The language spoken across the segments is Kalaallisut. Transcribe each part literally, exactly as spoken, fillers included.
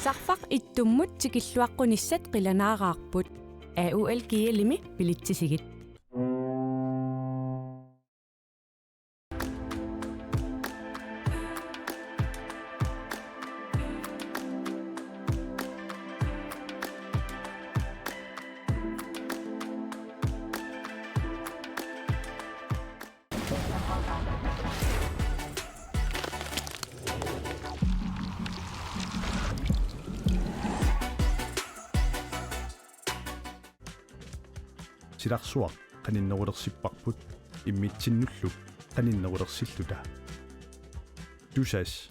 Sarfaq ittummut tikilluaqqunissat qilanaaraarput. A U L G L-imi bilitsisigit. Silarsuaq qaninnerulersipparput immitsinnullu qaninnerulersilluta. Tusass.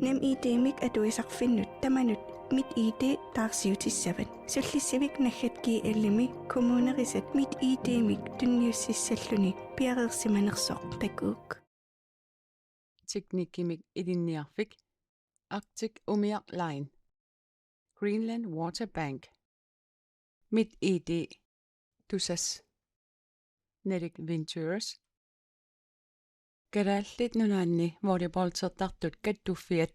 NemID-mik atuisarfinnut tamanut MitID taarsiutissavat. Sullissivik naggat G L-imi kommunerisat MitID-mik tunniussissalluni piareersimanersoq takuuk. Teknikkimik ilinniarfik, Arctic Umiaq Line, Greenland Water Bank, MitID, Tusass, Nordic Ventures, Kalaallit Nunaanni volleyballtertartut kattuffiat.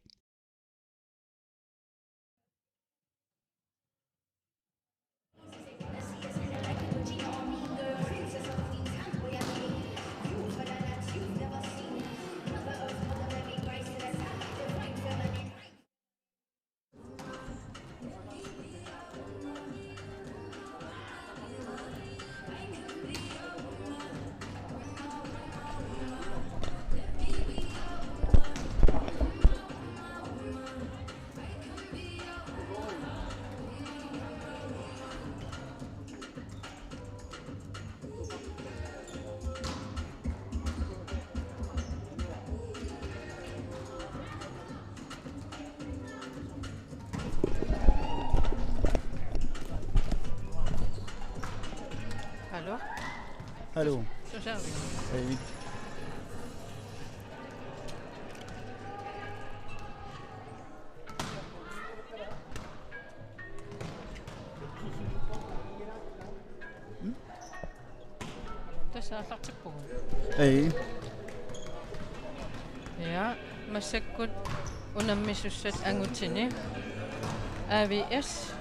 Hallo? Hallo. Susanne. Hej. Tassa aallartippugut. Ei. Ja, massakkut unammisussat angutini. A V S.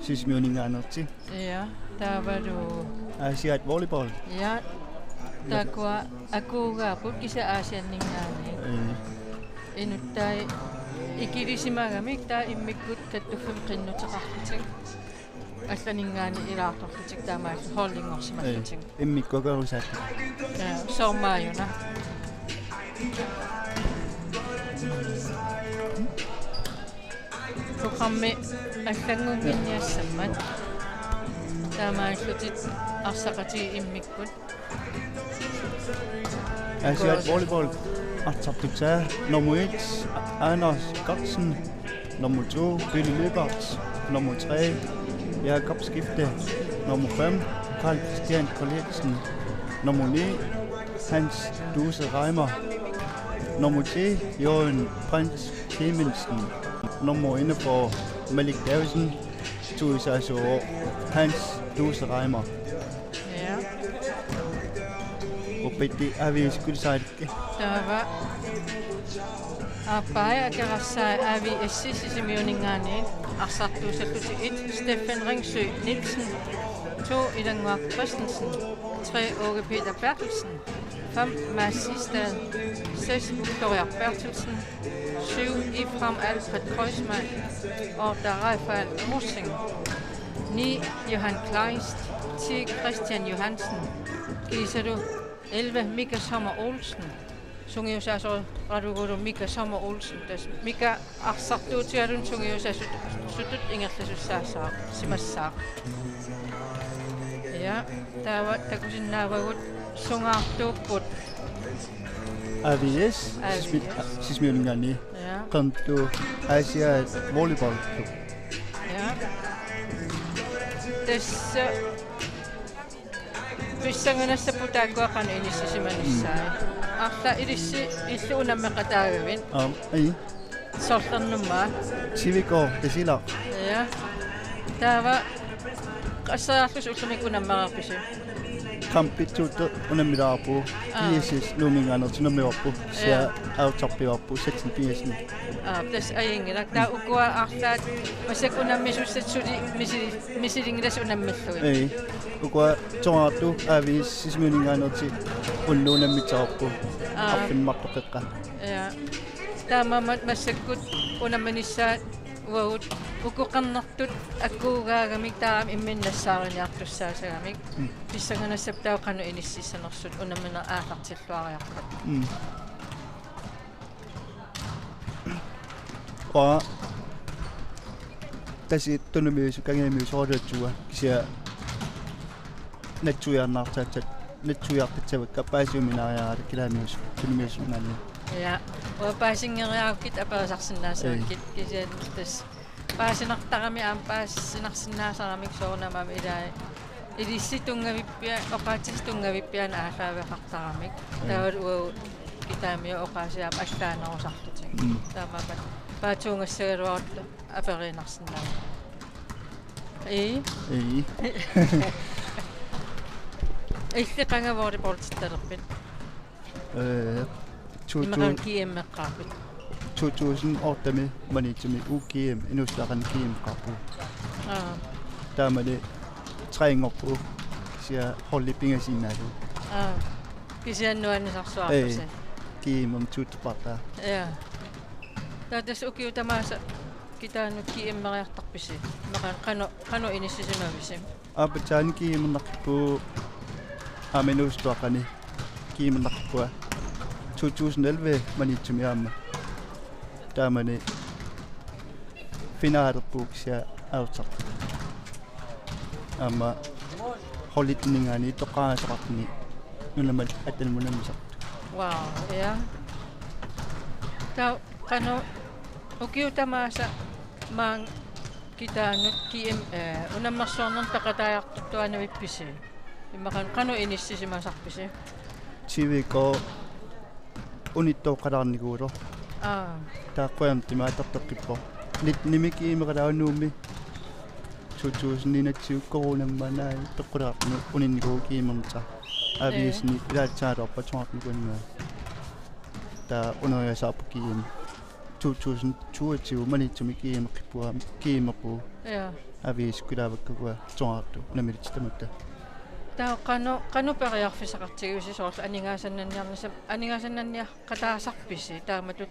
Sisimiuninngaanneersoq. Ja, taavalu. Asiat volleyball. Ja, taakkua akuugaapput kisianni Aasianninngaanniit. Ei. Inuttai ikilisimagamik taava immikkut kattuffimmi qinnuteqarlutik. Allaninngaanniit ilaartorlutik taamaallutik holdinngorsimallutik. Ei, immikkut akerusaat. Ja, soormaajuna. Programmi allanngunnginniassammat. Taamaallutik arsaqatigiit immikkut. Asiat volleyball. Artartutsaa. Nummer et, Anders Godtsen. Nummer to, Billy Lyberth. Nummer tre, Jakob Skifte. Nummer fem, Karl Christian Karl Eriksen. Nummer ni, Hans Duse Reimer. Nummer ti, Jørgen Brandt Clemmensen. Nummer enogfyrre, Malik Davidsen. Tuisaasuu Hans Duse Reimer. Ja. Uppitti A V S-kut saalikkut. Taava. Aappaa akeqarsaat A V S Sisimiuninngaanniit arsartuussallutik et, Steffen Ringsø Nielsen, to, Ilannguaq Christensen, tre, Åke Peter Berthelsen, fem, Mads Sistad, seks, Victoria Berthelsen, syv, Ifram Alfred Kreuzmann, otte, Rafael Rosing, ni, Johan Kleist, ti, Christian Johansen, kiisalu elleve, Mika Sommer Olsen, sungiusaasoralugulu Mika Sommer Olsen, tassa Mika arsartuutigaluni sungiusaasutut ingerlasussaassaaq. Ja, taava takusinnaavagut sungaartuupput. A V S, A V S. Sismi-, Sisimiuninngaanniit. Ja. Qernertoq Asiat volleyball. Ja. Tassa pissanganassapput taakkua qanoq inissisimanissaat. Mm. Arlaat ilissi illit unammeqataagavit. Aap, ei. Sorlernerma. Tivigård Tasiilaq. Ja. Taava qasseriarlusi ullumikkut unammereerpisi? Kampitsuuttoq unammilaarpugut. Aa. P S S Nuumminngaanneersoq unammivarput. Kisianni, ja, Autarpivarput seksten P S S. Aa, tassa ajunngilaq. Taava ukua arlaat massakkut unammisussat suli misi-, misilinngilaat unammillugit. Ii. Ukua Toraartoq A V S Sisimiuninngaanneersoq unnuup unammitsisarput. Aa. Arfineq-marluk qeqqa. Ja. Taamaammat massakkut unamminissaat uagut uku qernertut akuugaagamik taama imminut nassaariniartussaasagamik. Mm. Pissanganassapput taava qanoq inississanersut unammineq aallartilluariarpat. Mm. Uanga tassa tunummiusut kangiamiusut oqaluatsua kisianni natsuiarnaartaassat, natsuiartassavakka paasiuminaariaraat kilaamius tunummiusunnaanni. Ja, uanga paasinngeriarukkit aperisarsinnaassagukkit. Ii. Kisianni tassa paasinartarami aamma paasinarsinnaasaramik soorunami aamma ilai ilissi tunngavippiaani, oqaatsisut tunngavippiaani aallaaveqartaramik. Ii. Taavalu uagut kitaamiut oqaasii aamma allaanerusarlutik. Mm. Taamaammat paatsuungassagaluarutta aperiinnarsinnaavoq. Ii. Ii. Illit qanga volleyballtittalerpit? Øh, to tusind. Immaqa G M-eqqaarpit? To tusind otte-mi Maniitsumi U G M, inuusuttuaqqani G M-eqqaarpugut. Aa. Taamani træningerpugut, kisianni holdit pingasuinnaapput. Aa. Kisianni nuannisarsuarpusi. Ee, G M-imut tuuttupartaa. Ja. Taava tassa ukiut tamaasa kitaanut G M-eriartarpisi? Immaqa qanoq, qanoq inissisimavisi? Aappassaani G M-erneqarpugut, aamma inuusuttuaqqani G M-erneqarpunga. To tusind elleve Maniitsumi aamma. Taamani finalerpugut kisianni Autar. Aamma holditningaanniit toqqagassaqarluni nunamut attenimut unammisartut. Wow, ja. Taava qanoq ukiut tamaasa maanga kitaanut G M, eh, unammersuarnermut peqataajartortuaannavippisi? Immaqa qanoq inissisimasarpisi? T V-kkoq unittooqqalaarnikuuvoq. Aa. Taava qujanartumik atorteqqippoq. Nitten-imi G M-eqalaarama Nuummi. To tusind enogtyve coronamut aamma peqqulaarluni uninnikuuvoq G M-erneq. A V S-ini, ee, ilaatsaaluarpat toqqarnikuunnginnama. Taava uneriasaarpoq G M. To tusind toogtyve Maniitsumi G M-eqqippunga, G M-erpugut. Ja. A V S-ikkut ilaavakka ukua Toraartoq unammillutik tamatta. Taava qanoq, qanoq periarfissaqartigivisi soorlu aningaasannanniarnissam-, aningaasannanniaqataasarpisi taamatut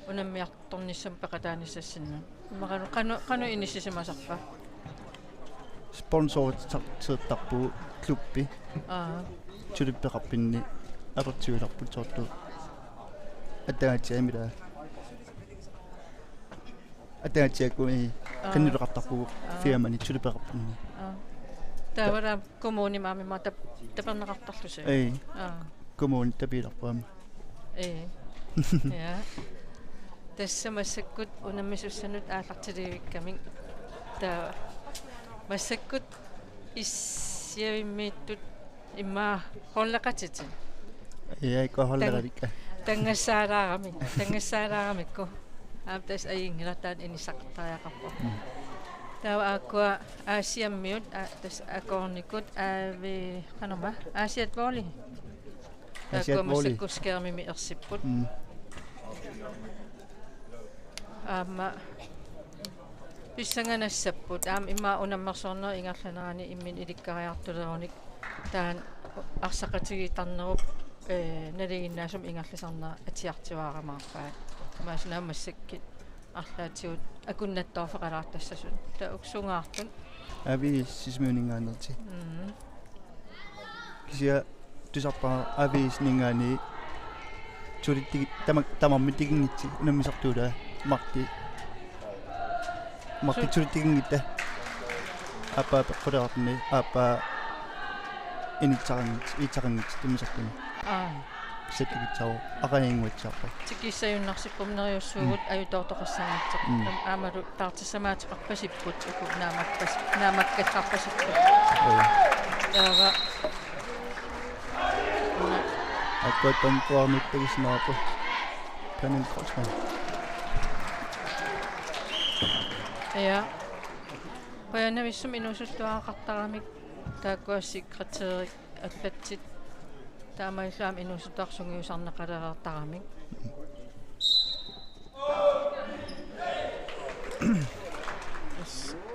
unammiartornissamut peqataanissassinnut? Immaqa qanoq, qanoq, qanoq inissisimasarpa? Sponsorertarpugut klubbi. Aa. Tulippeqarfinni apertuilerput soorlu. Atagatsiamila. Atagatsiakkumi, aa, qinnuteqartarpugut, aa, firmani tulippeqarfinni. Aa. Taava taava kommunimi aamma tap-, taperneqartarlusi? Ee. Aa. Kommuni tapiilerpoq aamma. Ee. Ja. Tassa massakkut unammisussanut aallartilivikkamik. Taava massakkut issiavimmiittut immaqa holdeqatitit. Ja, ikua holdeqatikka. Tang-, tanngassaalaaramik, tanngassaalaaramikku. Aamma tassa ajunngilaq taanna inissaqartariaqarpoq. Mm. Taava aakkua Aasiammiut, aa, tassa akoornikut, aa, vi-, qanormaa, Aasiaat Volley. Aasiaat Volley. Taakkua massakkut skærmimi ersipput. Mm. Aamma pissanganassapput. Aamma immaqa unammersuarnerup ingerlanerani imminut ilikkariartulerunik taanna arsaqatigiittarnerup, ee, nalinginnaasumik ingerlasarnera atiartuaarumaarpaat. Tamaasa naammassakkut arlaatigut akunnattoorfeqalaartassasut. Taava uksungaartut. A V S Sisimiuninngaanneersoq. Mm. Kisianni tusarpara A V S-ninngaanniit sulittigi-, tama-, tamarmik tikinngitsut unammisartut, ilaa, marluk. Marluk su- sulittiginngitsut. Aappaa peqquleqarluni, aappaa inissaqanngitsut, inissaqanngitsut unammisartuni. Aa. Pissatikitsaavoq, aqagunnguatsiarpoq. Tikissajunnarsipput neriussuugut, mm, ajutoortoqassamaatsoq. Mm. Aammalu taartissamaateqarpasipput, uku naammakkas-, naammakkallarpasipput. Oi. Taava. Una. Akkuatorpuarnut tagissinnaarput. Pernille Kreutzmann. Ja. Qujanavissumik inuusuttuaraqartaramik taakkua sekretærit Allatsit taamaalillutik inuusuttut sungiusarneqalereertaramik.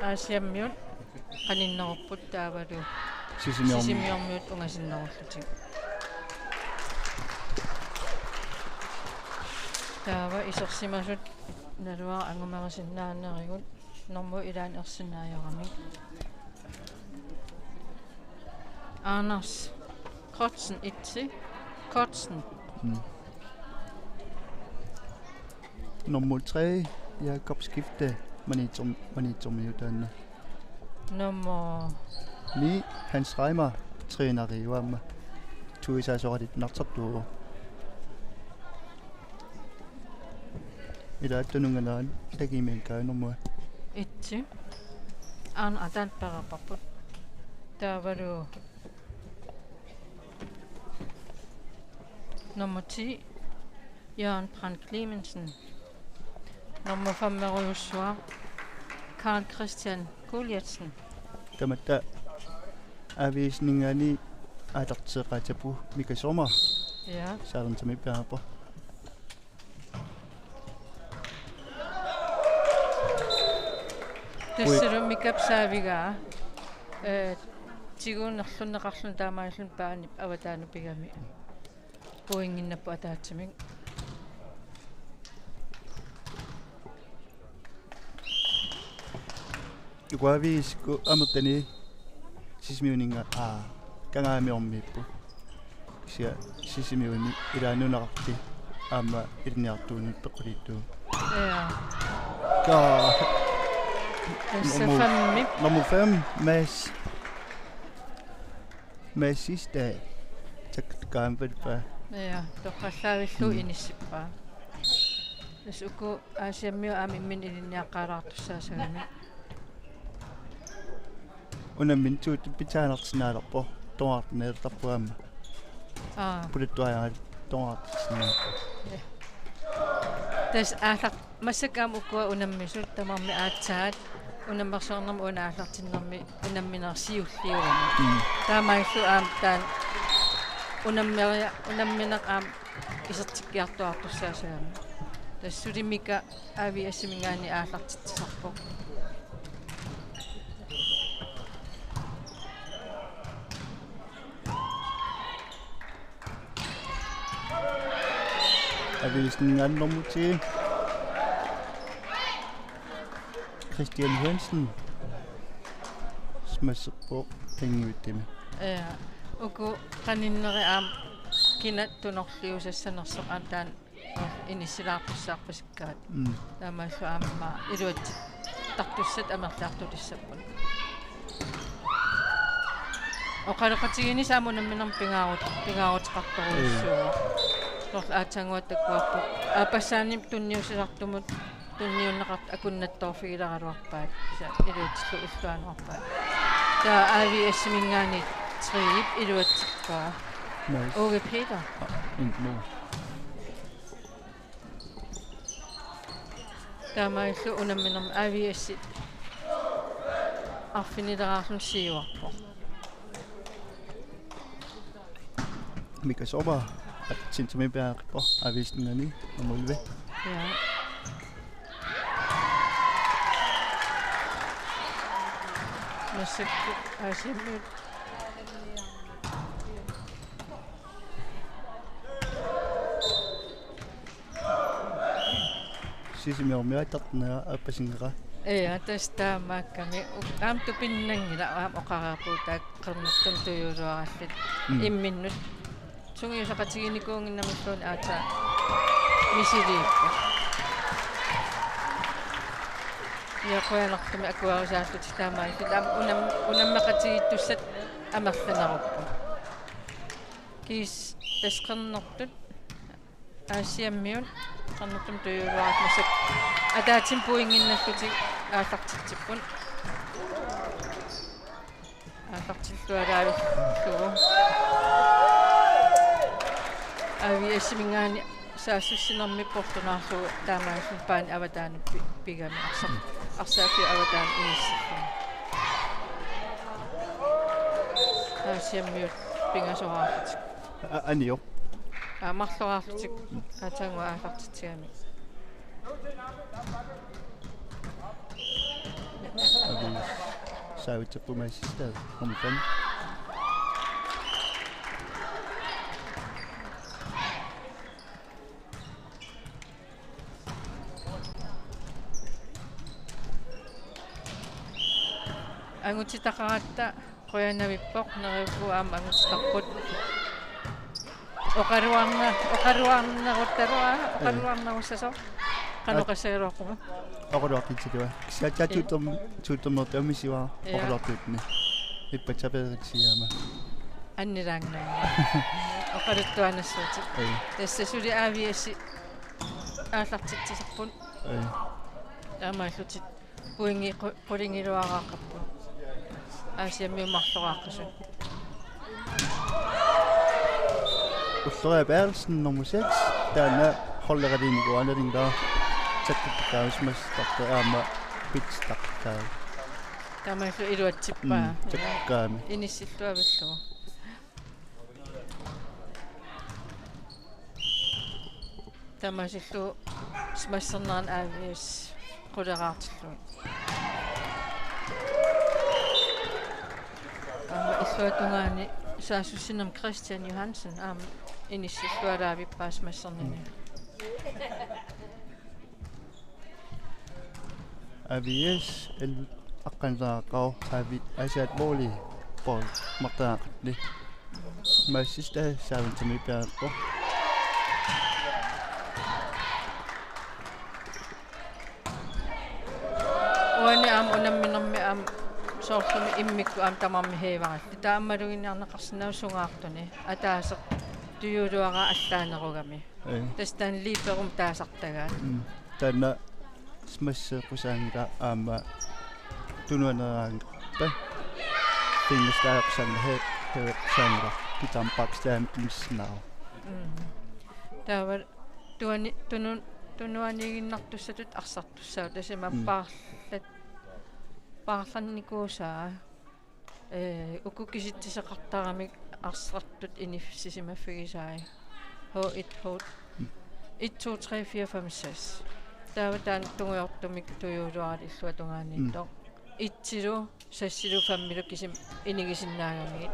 Aasiammiut qaninnerupput taavalu Sisimiormi- Sisimiormiut ungasinnerullutik. Taava isersimasut naluara angumerisinnaanerigut normu ilaanni ersinnaajoramik. Anders Kotsen, Itzi Kotsen. Mm. Nummer tre, Jakob Skifte, Maniitsom-, Maniitsomiutaanna. Nummer ni, Hans Reimer, træneriuaamma. Tuisaasoratit nartartuo. Ila tununganerani takiminkaa nummer et. Aan atan parapaput. Taavalu nummer ti, Jørgen Brandt Clemensen. Nummer fem-erujussuaq, Carl Christian Gulliatsen. Tamatta A V S-iminngaanniit aallarteqqaatippu Mika Sommer. Ja. Saalernsami piareerpoq. Tassalu Mikap saavigaa, eh, tigunerlunneqarluni taamaalilluni paanip avataanut pigami. Pointinnginnappoq ataatsimik. Uku A V S-ikkut amerlatinik Sisimiuninnga-, aa, Kangaamiormiipput. Kisianni Sisimiuni ilaanni nunaqarfik aamma ilinniartuunut peqquliittuuvoq. Ja. Ka-, Tassa nummer, femmi. Nummer fem, Mads. Mads Sista. Takkaampat paa. Ja, toqqallavillugu Mm. inissippaa. Tassa uku Aasiammiut aamma imminnut ilinniaqqaalaartussaassagami. Unamminersuutit pitsaanartinnaalerput, toqqarneertarput aamma. Aa. Puluttuajaat toqqartinnaalerput. Ja. Tassa aallaq massakkut aamma ukua unammisut tamarmik aatsaat unammersuarnermi una aallartinnermi unammineq siulliulluni. Mm. Taamaalillutik aamma taanna unammeria-, unammineq aamma isertikkiartuaartussaassagami. Tassa suli Mika A V S-iminngaanniit aallartitsisarpoq. A V S-iminngaanniit nummer ti. Christian Hansen. Smaserpoq pinguittimi. Ja, uku qaninnerit aamma kina tunorliusassanersoq aamma taanna inissilaartussaarpasikkaat. Mm. Taamaallu aamma iluatsittartussat amerliartulissapput. Oqaloqatigiinnissamut unamminermi pingaarut-, pingaaruteqartorujussuuvoq. Mm. Soorlu aatsaannguaq takuarput. Aappassaanni tunniussisartumut tunniunneqartut akunnattoorfigileraluarpaat. Kisianni iluatsillugu illuanuarpaat. Taava A V S-iminngaanniit triip iluatsippaa. Nice. Ove Peter. Ah, in-, no. Taamaalillutik unamminermi A V S-it arfinileraarluni siuarpoq. Mika Sommer, aatsaat sentimipiaaqippoq A V S-iminngaanniit nummer elleve. Ja. Massakkut Aasiammiut. Sisimiormiaattarnera aappasinnera. Ja, tassa taamaakkami. U-, aamma tupinnanngilaq aamma oqaraapput taakku qernertumik tujuuluarallit. Mm. Imminnut sungiusaqatiginikuunnginnamilluunniit aatsaat misiliipput. Ja, qujanartumik akuerisaallutik taamaalillutik. Aamma unam-, unammeqatigiittussat amerlanerupput. Kiisa tassa qernertut Aasiammiut qernertumik tujuuluarallit massakkut ataatsimik pointinnginnallutik aallartitsipput. Aallartilluaraavillugu. A V S-iminngaanniit saassussinermik portunaarlugu taamaalilluni paani avataanut pi-, pigami arsaq-, arsaaffiup avataanut inissilluni. Aasiammiut pingasoraarlutik. A-, anio. Aa, marloraarlutik aatsaannguaq aallartitsigamik. Aviis saavitserput Maasistaa, nummer fem. Angutitaqaratta qujanavippoq, neriuppunga aamma angutitarput. Oqaluarna-, oqaluarneruttaluaa, ee, oqaluarnerussasoq. Qanoq oqassagaluarpunga? Oqaluartitsilua. Kisianni aatsaat, ee, tuuttorm-, tuuttornertut amisiva, ee, oqaluartuutni. Ippassaq peeritigigaama. Annilaanngilanga. Oqaluttuaannassuutit. Ee. Tassa suli A V S aallartitsisarput. Ee. Taamaallutik pointi qu-, qulingiluaraaqqapput. Aasiammiut marloraaqqasut. Ulloriaq Berthelsen, nummer seks. Taanna holdeqaliinikuuaannarluni, taava takkuttakkaavisimassuteqartoq aamma pitsitaqartoq. Taamaallu iluatsippaa. Mm, takkaami. Inissilluavillugu. Taamaasillugu smassernerani A V S quleraartillugit. Aamma illuatungaani saassussinermi Christian Johansen aamma inissillualaavippaa smassernini. A V S el aqqanilaaqqaaq A V S aasiaat volleyballi martagaqarluni. Maasistaa saavitsermik piareerpoq. Uani aamma unamminermi aamma soorlumi immikkut aamma tamarmik heivarallit. Taava ammaluginninniarneqarsinnaavoq sungaartuni. Ataaseq tujuuluaraa allaanerugami. Ee. Tassa taanna liberomik taasartagaat. Mm. Taanna smasseqqusaanngilaq aamma tunuaneraangatta. Fingerstyle-eqqusaanngilaq, he-, he-eqqusaanngilaq. Kitaamik backstep missinnaavoq. Mm. Taava tuani-, tunu-, tunuaniiginnartussatut arsartussaavoq. Tassa ima, mm, paarlat-, paarlannikuusaa. Ee, uku kisitsiseqartaramik arsartut inissisimaffigisai. H et, H et, to, tre, fire, fem, seks. Taava taanna tungujortumik tujuuluaralu illuatungaaniittoq. Mm. Etsilu, seksilu, femmilu kisimik inigisinnaagamigit.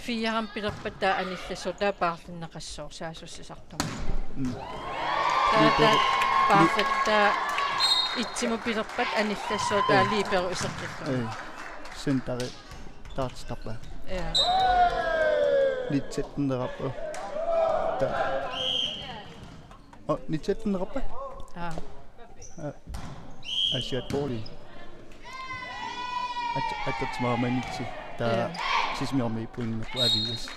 Firemik pilerpat taava anillassaaq, taava paarlanneqassaaq saassussisartumik. Mm. Taava libero-, taava li-, paarlatta etsimut pilerpat anillassaaq, taava, ee, libero iseqqilluni. Ee. Centeri taartittarpaa. Ja. Nitsetteneqarpoq. Taava. Åh, nitsetteneqarpa? Aa. Aa. Aasiaat volley. At-, attatsimaarama nitsi. Taava, ja, Sisimiormiut pointinik A V S.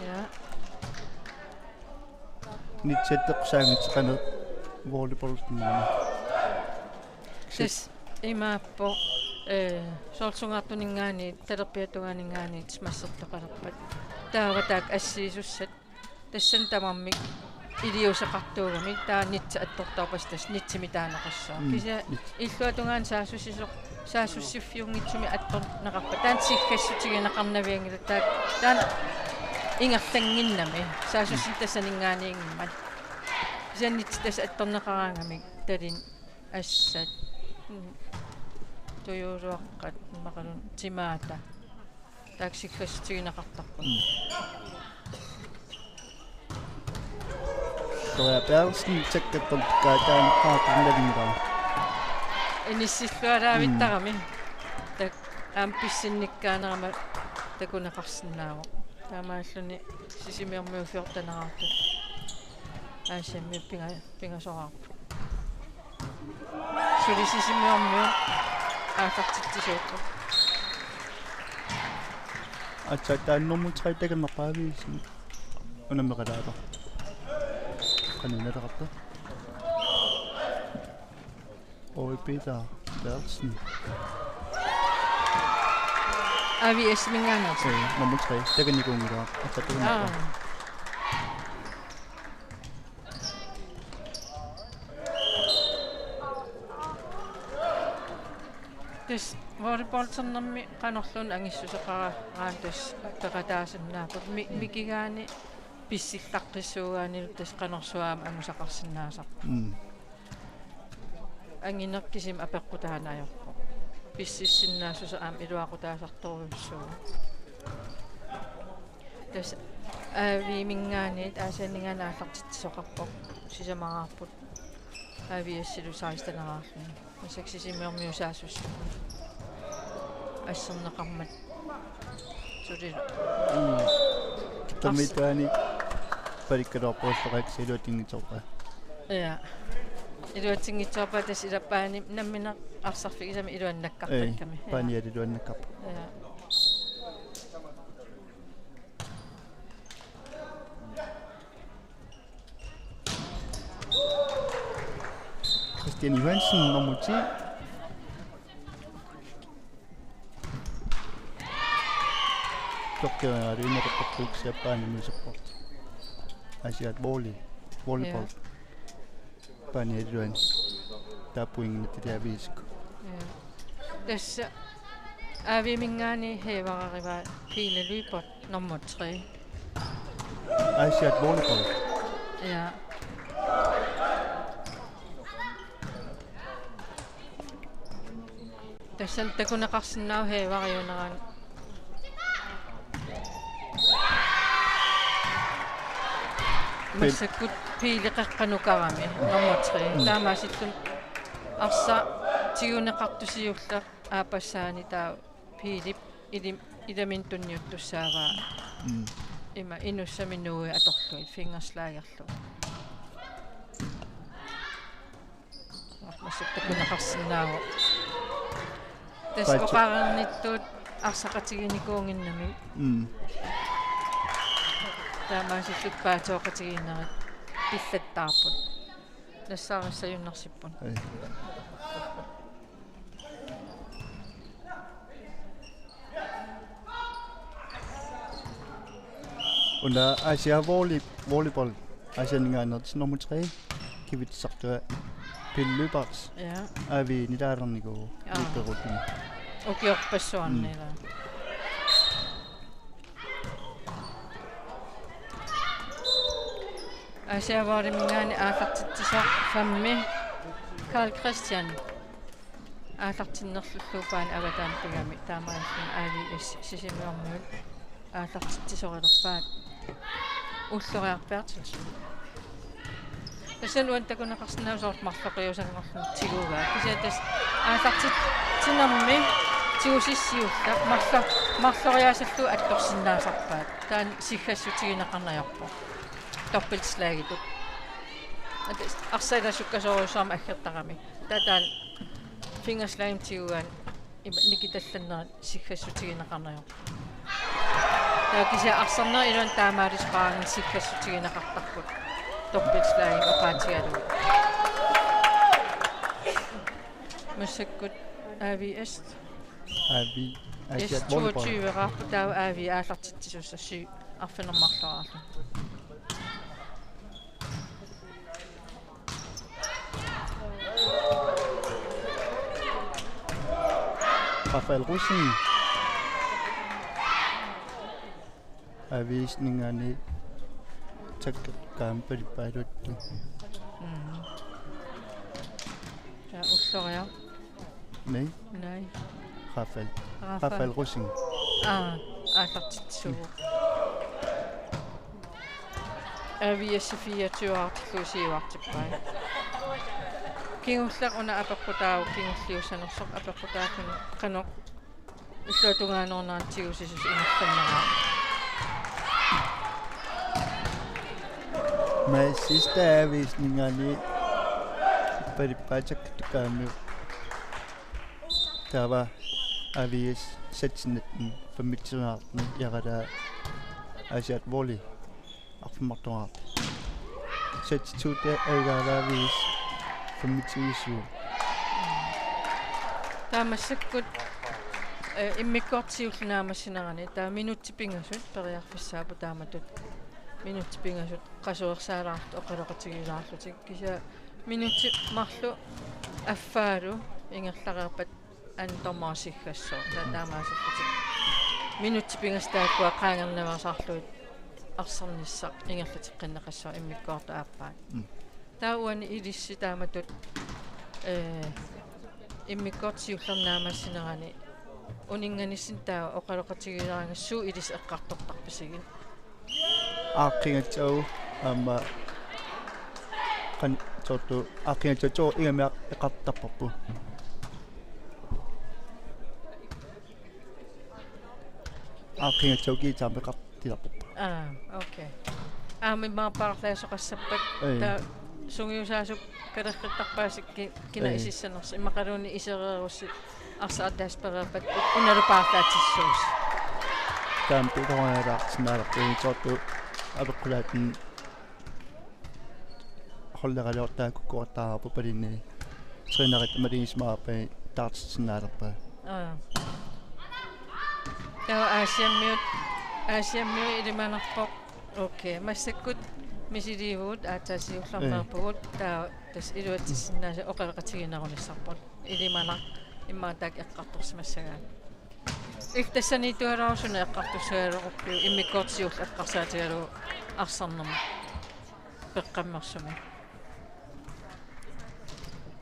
Ja. Nitsetteqqusaanngitsoq qanoq volleyball. Tassa imaappoq, ee, soorlu sungaartuninngaanniit, talerpiatungaaninngaanniit smassertoqalerpat. Taava taakku assiisussat. Tassani tamarmik iliuuseqartuugamik taava nitsi attortorpassuit tassa nitsimik taaneqassaaq. Mm, kisianni nitsi. Illuatungaani saassussisoq, saassussiffiunngitsumik attorneqarpat. Taanna siggassutigineqarnavianngilaq, taanna, taanna ingerlannginnami. Saassussineq, mm, tassaninngaanniinngimmat. Kisianni nitsi tassa attorneqaraangamik talin assat. Mm. Tujuuluaqqat, immaqaluunniit timaata. Taakku siggassutigineqartarput. Mm. Victoria Berthelsen, tjekkerput kaataanaqaatinnavingilaa. Inissillualaavittarami. Mm. Taakku aamma pissinnikkaanerama takuneqarsinnaavoq. Taamaalilluni Sisimiormiut fjorteneraartut. Aasiammiut pinga-, pingasoraarput. Suli Sisimiormiut aallartitsisuupput. Aatsaat taanna nummer tre takuneqarpa A V S-imi? Unammeqalaartoq. Qanoq ineqarpa? Ole Peter Berthelsen. A V S-iminngaanneersoq. Ee, nummer tre. Takunikuunngilaq. Aatsaat takuneqarpa? Aa. Tassa Volleyballternermi qanorluunniit angissuseqaraanni tassa peqataasinnaapput mi-, mikigaanni pissillaqqissuugaannilu tassa qanorsuaq aamma angusaqarsinnaasarpoq. Mm. Angineq kisimi apeqqutaanngilaq ajorpoq. Pississinnaassuseq aamma iluaqutaasartorujussuuvoq. Tassa A V-minngaanniit Aasianninngaanniit aallartitsisoqarpoq. Sisamaraarput A V S-ilu seksten-eraarluni. Massakkut Sisimiormiuusaasussuupput. Asserneqarmat. Sulilu. Mm. Tamaani palikkaluarput ulloqeqqata iluatsinngitsoorpaa. Ja. Iluatsinngitsoorpaa tassa ilappaani nammineq arsarfigisami iluannakkarpakkami. Ei, ja. Paaniat iluannakkarput. Ja. Christian Johansen, nummer ti. Tokkiaariinnarpakkuuksiappaani misapportu. Aasiaat volley, volleyball. Ja. Paanialuani. Taava pointinik tiliaviisikku. Ja. Tassa A V-minngaanniit hæverarivaa Pele Lyberth nummer tre. Aasiaat volleyball. Ja. Tassani takuneqarsinnaavoq hæveriunerani. Pil- Massakkut Pele qeqqanukarami nummer tre. Mm. Taamaasilluni arsaq tiguneqartusiulleq aappassaani taava Pelep ilim-, ilaminut tunniuttussaavaa. Mm. Ima inussami nuui atorlugit fingerslagerlugit. Massakkut takuneqarsinnaavoq. Tassa paatso- oqarnittut arsaqatiginikuunnginnamik. Mm. Taamaasillutik paatsooqatigiinnerit pillattaarput. Nassaarissajunnaarsipput. Ei. Una Aasiaat volley-, volleyball. Aasianninngaanneersoq nummer tre. Kivitsisartua Pele Lyberth. Ja. A V nilaalernikuuvoq. Ja. Lyberthimi. Ukiorpassuarni. Mm. Ilaa. Aasiaat volleyminggaanniit aallartitsisoq femmi Carl Christian. Aallartinnerlulluuppaani avataani pigami taamaalilluni A V S Sisimiormiut aallartitsisorilerpaat Ulloriaq Berthelsen. Tassani uani takuneqarsinnaavoq soorlu marloqiusanngorluni tigugaa. Kisianni tassa aallartitsinermi tigusissiullaq marlo-, marloriaasallu attorsinnaasarpaat. Taanna siggassutigineqarneq ajorpoq. Dobbeltslagitut. Ata arsaq ilaa sukkasoorujussuarmik aggertarami. Taava taanna fingerslagimik tigugaanni ima nikitallannerit siggassutigineqarneq ajorpoq. Taava kisianni arsarnerit iluanni taamaalispaarani siggassutigineqartarput. Dobbeltslagimik oqaatigalugu. Massakkut A V S. A V, Aasiaat volleyball. S toogtyve-raarput taava A V aallartitsisussassi arfineq-marloraarluni. Rafael Rosing. A V S-ninngaanniit takkukkaami palippaaluttut. Mm. Ja, Ulloriaq. Nej. Nej. Rafael. Rafael. Rafael Rosing. Aa, aallartitsisuuvoq. A V S fireogtyve artillugu siuartippai. Kingulleq una apeqqutaavoq kingulliussanersoq apeqqutaalluni qanoq illuatungaanerunera tigusisoq ingerlanneraa. Massista A V S-ninngaanniit palippaatakkatukkaamiuk. Taava A V S seksten femogtyve arten, Jarala Aasiaat volley arfineq-marlunngorpoq. Seksten to, det er Jarala A V S femogtyve syv. Taava massakkut, eh, immikkoortoq siulleq naammassinerani, taava minutsit pingasut periarfissaapput taamatut. Minutsit pingasut qasuersaalaarlutik oqaloqatigilaarlutik. Kisianni minutsit marluk affaalu ingerlareerpat Antormaasigassoq, ta-, taamaasillutik. Minutsit pingasut taakkua qaangernaveersaarlugit arsarnissaq ingerlateqqinneqassaaq immikkoortoq aappaat. Mm. Taava uani ilissi taamatut, eh, immikkoortoq siullernaammassinerani uninnganissinni taava oqaloqatigiilaarnanga suut ilissi eqqartortarpisigit? Aaqqigassaagut aamma qan-, soorlu aaqqigassaagut to igamiaq eqqartortarparput. Aaqqigassaagut kiisaamik eqqartilerparput. Aa, okay. Aamma immaqa paarlaasoqassappat. Ei. Taava sungiusaasup kalerrittarpaasik ki-, kina Ei. isissanersoq. Immaqaluunniit isereerussi arsaq ataaseq pereerpat unalu paarlaatissuusi. Taama piloraalaarsinnaalerput soorlu apeqqulaatini holderaluartaakukkoortaarput palinni. Trænerit malugisimaarpai taartitsinnaalerpai. Aa. Taava Aasiammiut, Aasiammiut ilimanarpoq. Okay, massakkut misiliivugut aatsaat siullermeerpugut. Ei. Taava tassa iluatsissinnaasat oqaloqatigiinnerunissarput. Ilimanaq immaqa taakku eqqartorsimassagaat. Illit tassaniittuaraarusunga eqqartussagaluarpiuk immikkoortoq siulleq eqqarsaatigalugu arsarnermut peqqammersumik.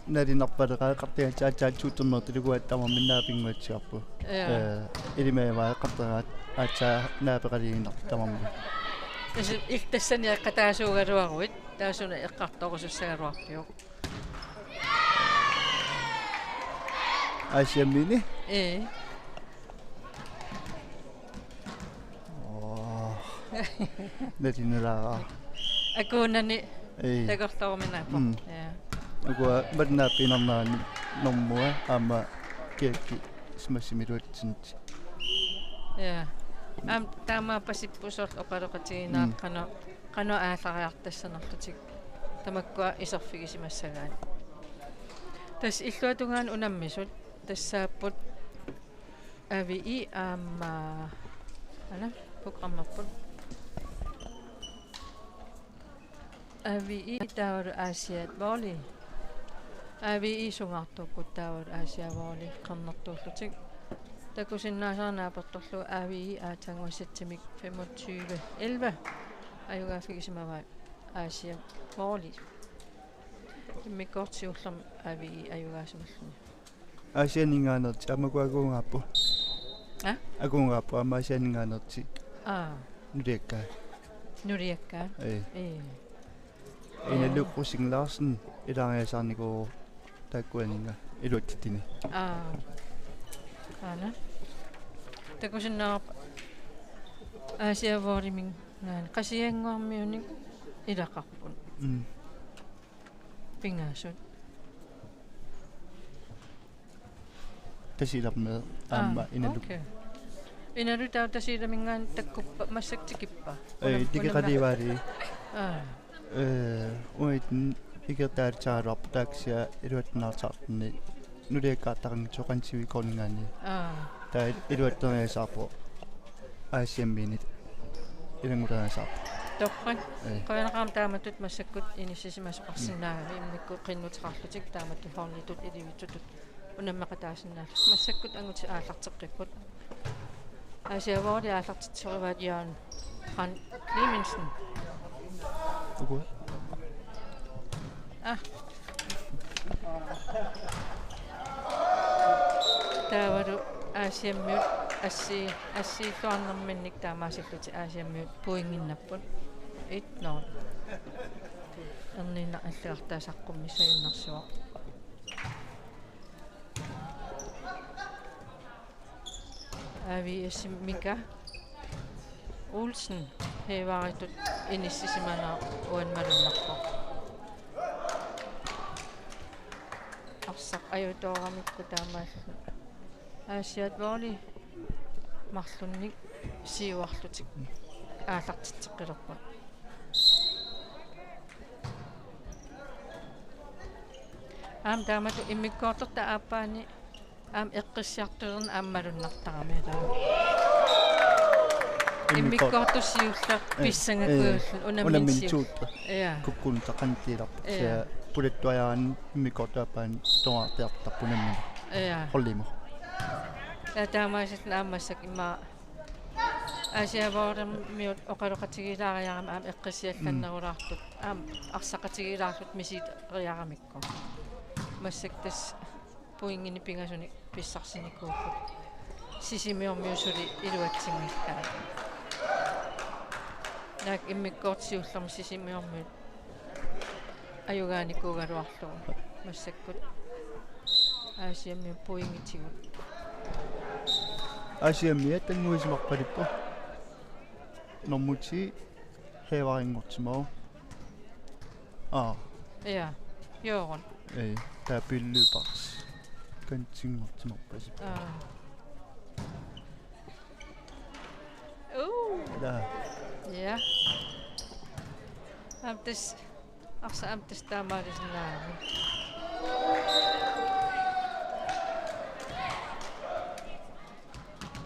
Nalinarpaleraaqartigassat aatsaat tuuternertuluguat tamarmik naapinnguatsiarput. Ja. Eh, ilimagivaa eqqarteraat aatsaat naapeqaliinnartut tamarmik. Tassa illit tassani eqqataasuugaluaruit taava suna eqqartorusussagaluarpiuk? Aasiammiuni? Ee. Åh. Nalinalaara. Akuunani Ei. takorloruminaappoq. Mm. Ja. Ukua malinnaappiinnarnerani normua aamma kiakki smash-imiluatsinnit. Ja. Aamma taamaappasippoq soorlu oqaloqatigiinnerat Mm. qanoq, qanoq aallariartassanerlutik. Tamakkua iserfigisimassagaat. Tassa illuatungaani unammisut tassaapput Avi aamma, ana, programmerput. Avi taavalu Aasiaat Volley. Avi sungaartuupput taavalu Aasiaat Volley qernertuullutik. Takusinnaasara naapertorlugu Avi aatsaannguaq settimik femogtyve elleve ajugaaffigisimavaat Aasiaat Volley. Immikkoortoq siullermik Avi ajugaasimalluni. Aasianninngaanneersoq aamma uku akuungaapput. Aa? Akuungaapput aamma Aasianninngaanneersoq. Aa. Nuliakkaat. Nuliakkaat? Ee. Ee. Ina Ee. Lukkusing Larsen ilaariasaarnikuuvoq taakkuaninnga iluatsitsinni. Aa. Aana. Takusinnaavarput Aasiaat Volleyminngaanniit Qasigiannguarmiunik ilaqarput. Mm. Pingasut. Tasiilammi aamma Aa, Inaluk. Okay. Inaluk taava Tasiilaminngaanniit takkuppa massakkut tikippa? Ei, una-, tikikalivaali. Aa. Ee, uagut ikertaalissagaluarput taaksia iluatsinnaartartunni nuliakkaartarinngitsoq Qansivikkorninngaanniit. Aa. Taava iluatseriasaarpoq Aasiammiunit ilannguleriasaarpoq. Torrak. Ee. Qujanaqaaq taamatut massakkut inissisimasoqarsinnaagavit immikkut qinnuteqarlutik taamatut holditut ilivitsutut unammeqataasinnaallutik. Massakkut angutit aallarteqqipput. Aasiaat Volley aallartitsorivaat Jørgen Brandt Clemmensen. Okay. Aa. Taavalu Aasiammiut assi-, assiilluarnerminnik taamaasillutik Aasiammiut pointinnapput. Et nul. Erniinnaq allagartaa saqqummissagunarsivoq. A V S Mika Olsen Heivaritut inissisimaneq uani malunnarpoq. Arsaq ajutooramikku taamaallu Aasiaat Volley marlunnik siuarlutik aallartitseqqilerput. Aamma taamatut immikkoortortaq aappaani aamma eqqissiartulerneq aamma malunnartarami taava. Immikkoortoq siulleq Ee, pissangakujullugu ee, unamminnut unamminnut siulleq. Siulleq. Ja. Kukkunnut taqantiilarput. Ja. Kisianni pulattuajaarani immikkoortup aappaani tungaartiartarput unamminnut. Ja. Holdimut. Ja taamaasilluni aamma massakkut immaqa Aasiaat Volleybalimiut oqaloqatigiilaariarami aamma eqqissiallannerulaartut. Aamma arsaqatigiilaartut misigittariaramikku. Massakkut tassa pointinik pingasunik pissarsinikuupput. Sisimiormiut suli iluatsinngikkaat. Naak immikkoortoq siullermik Sisimiormiut ajugaanikuugaluarlugu massakkut Aasiammiut pointitigut. Aasiammiut tannguisimarpalippoq. Nummer ti, Haveringortimavoq. Aa. Ja, Jørgen. Ei, taava Pillø Baks. Kantinngortimarpasippoq. Aa. Uh. Ila. Ja. Aamma tassa, arsaq aamma tassa taamaalisinnaagami.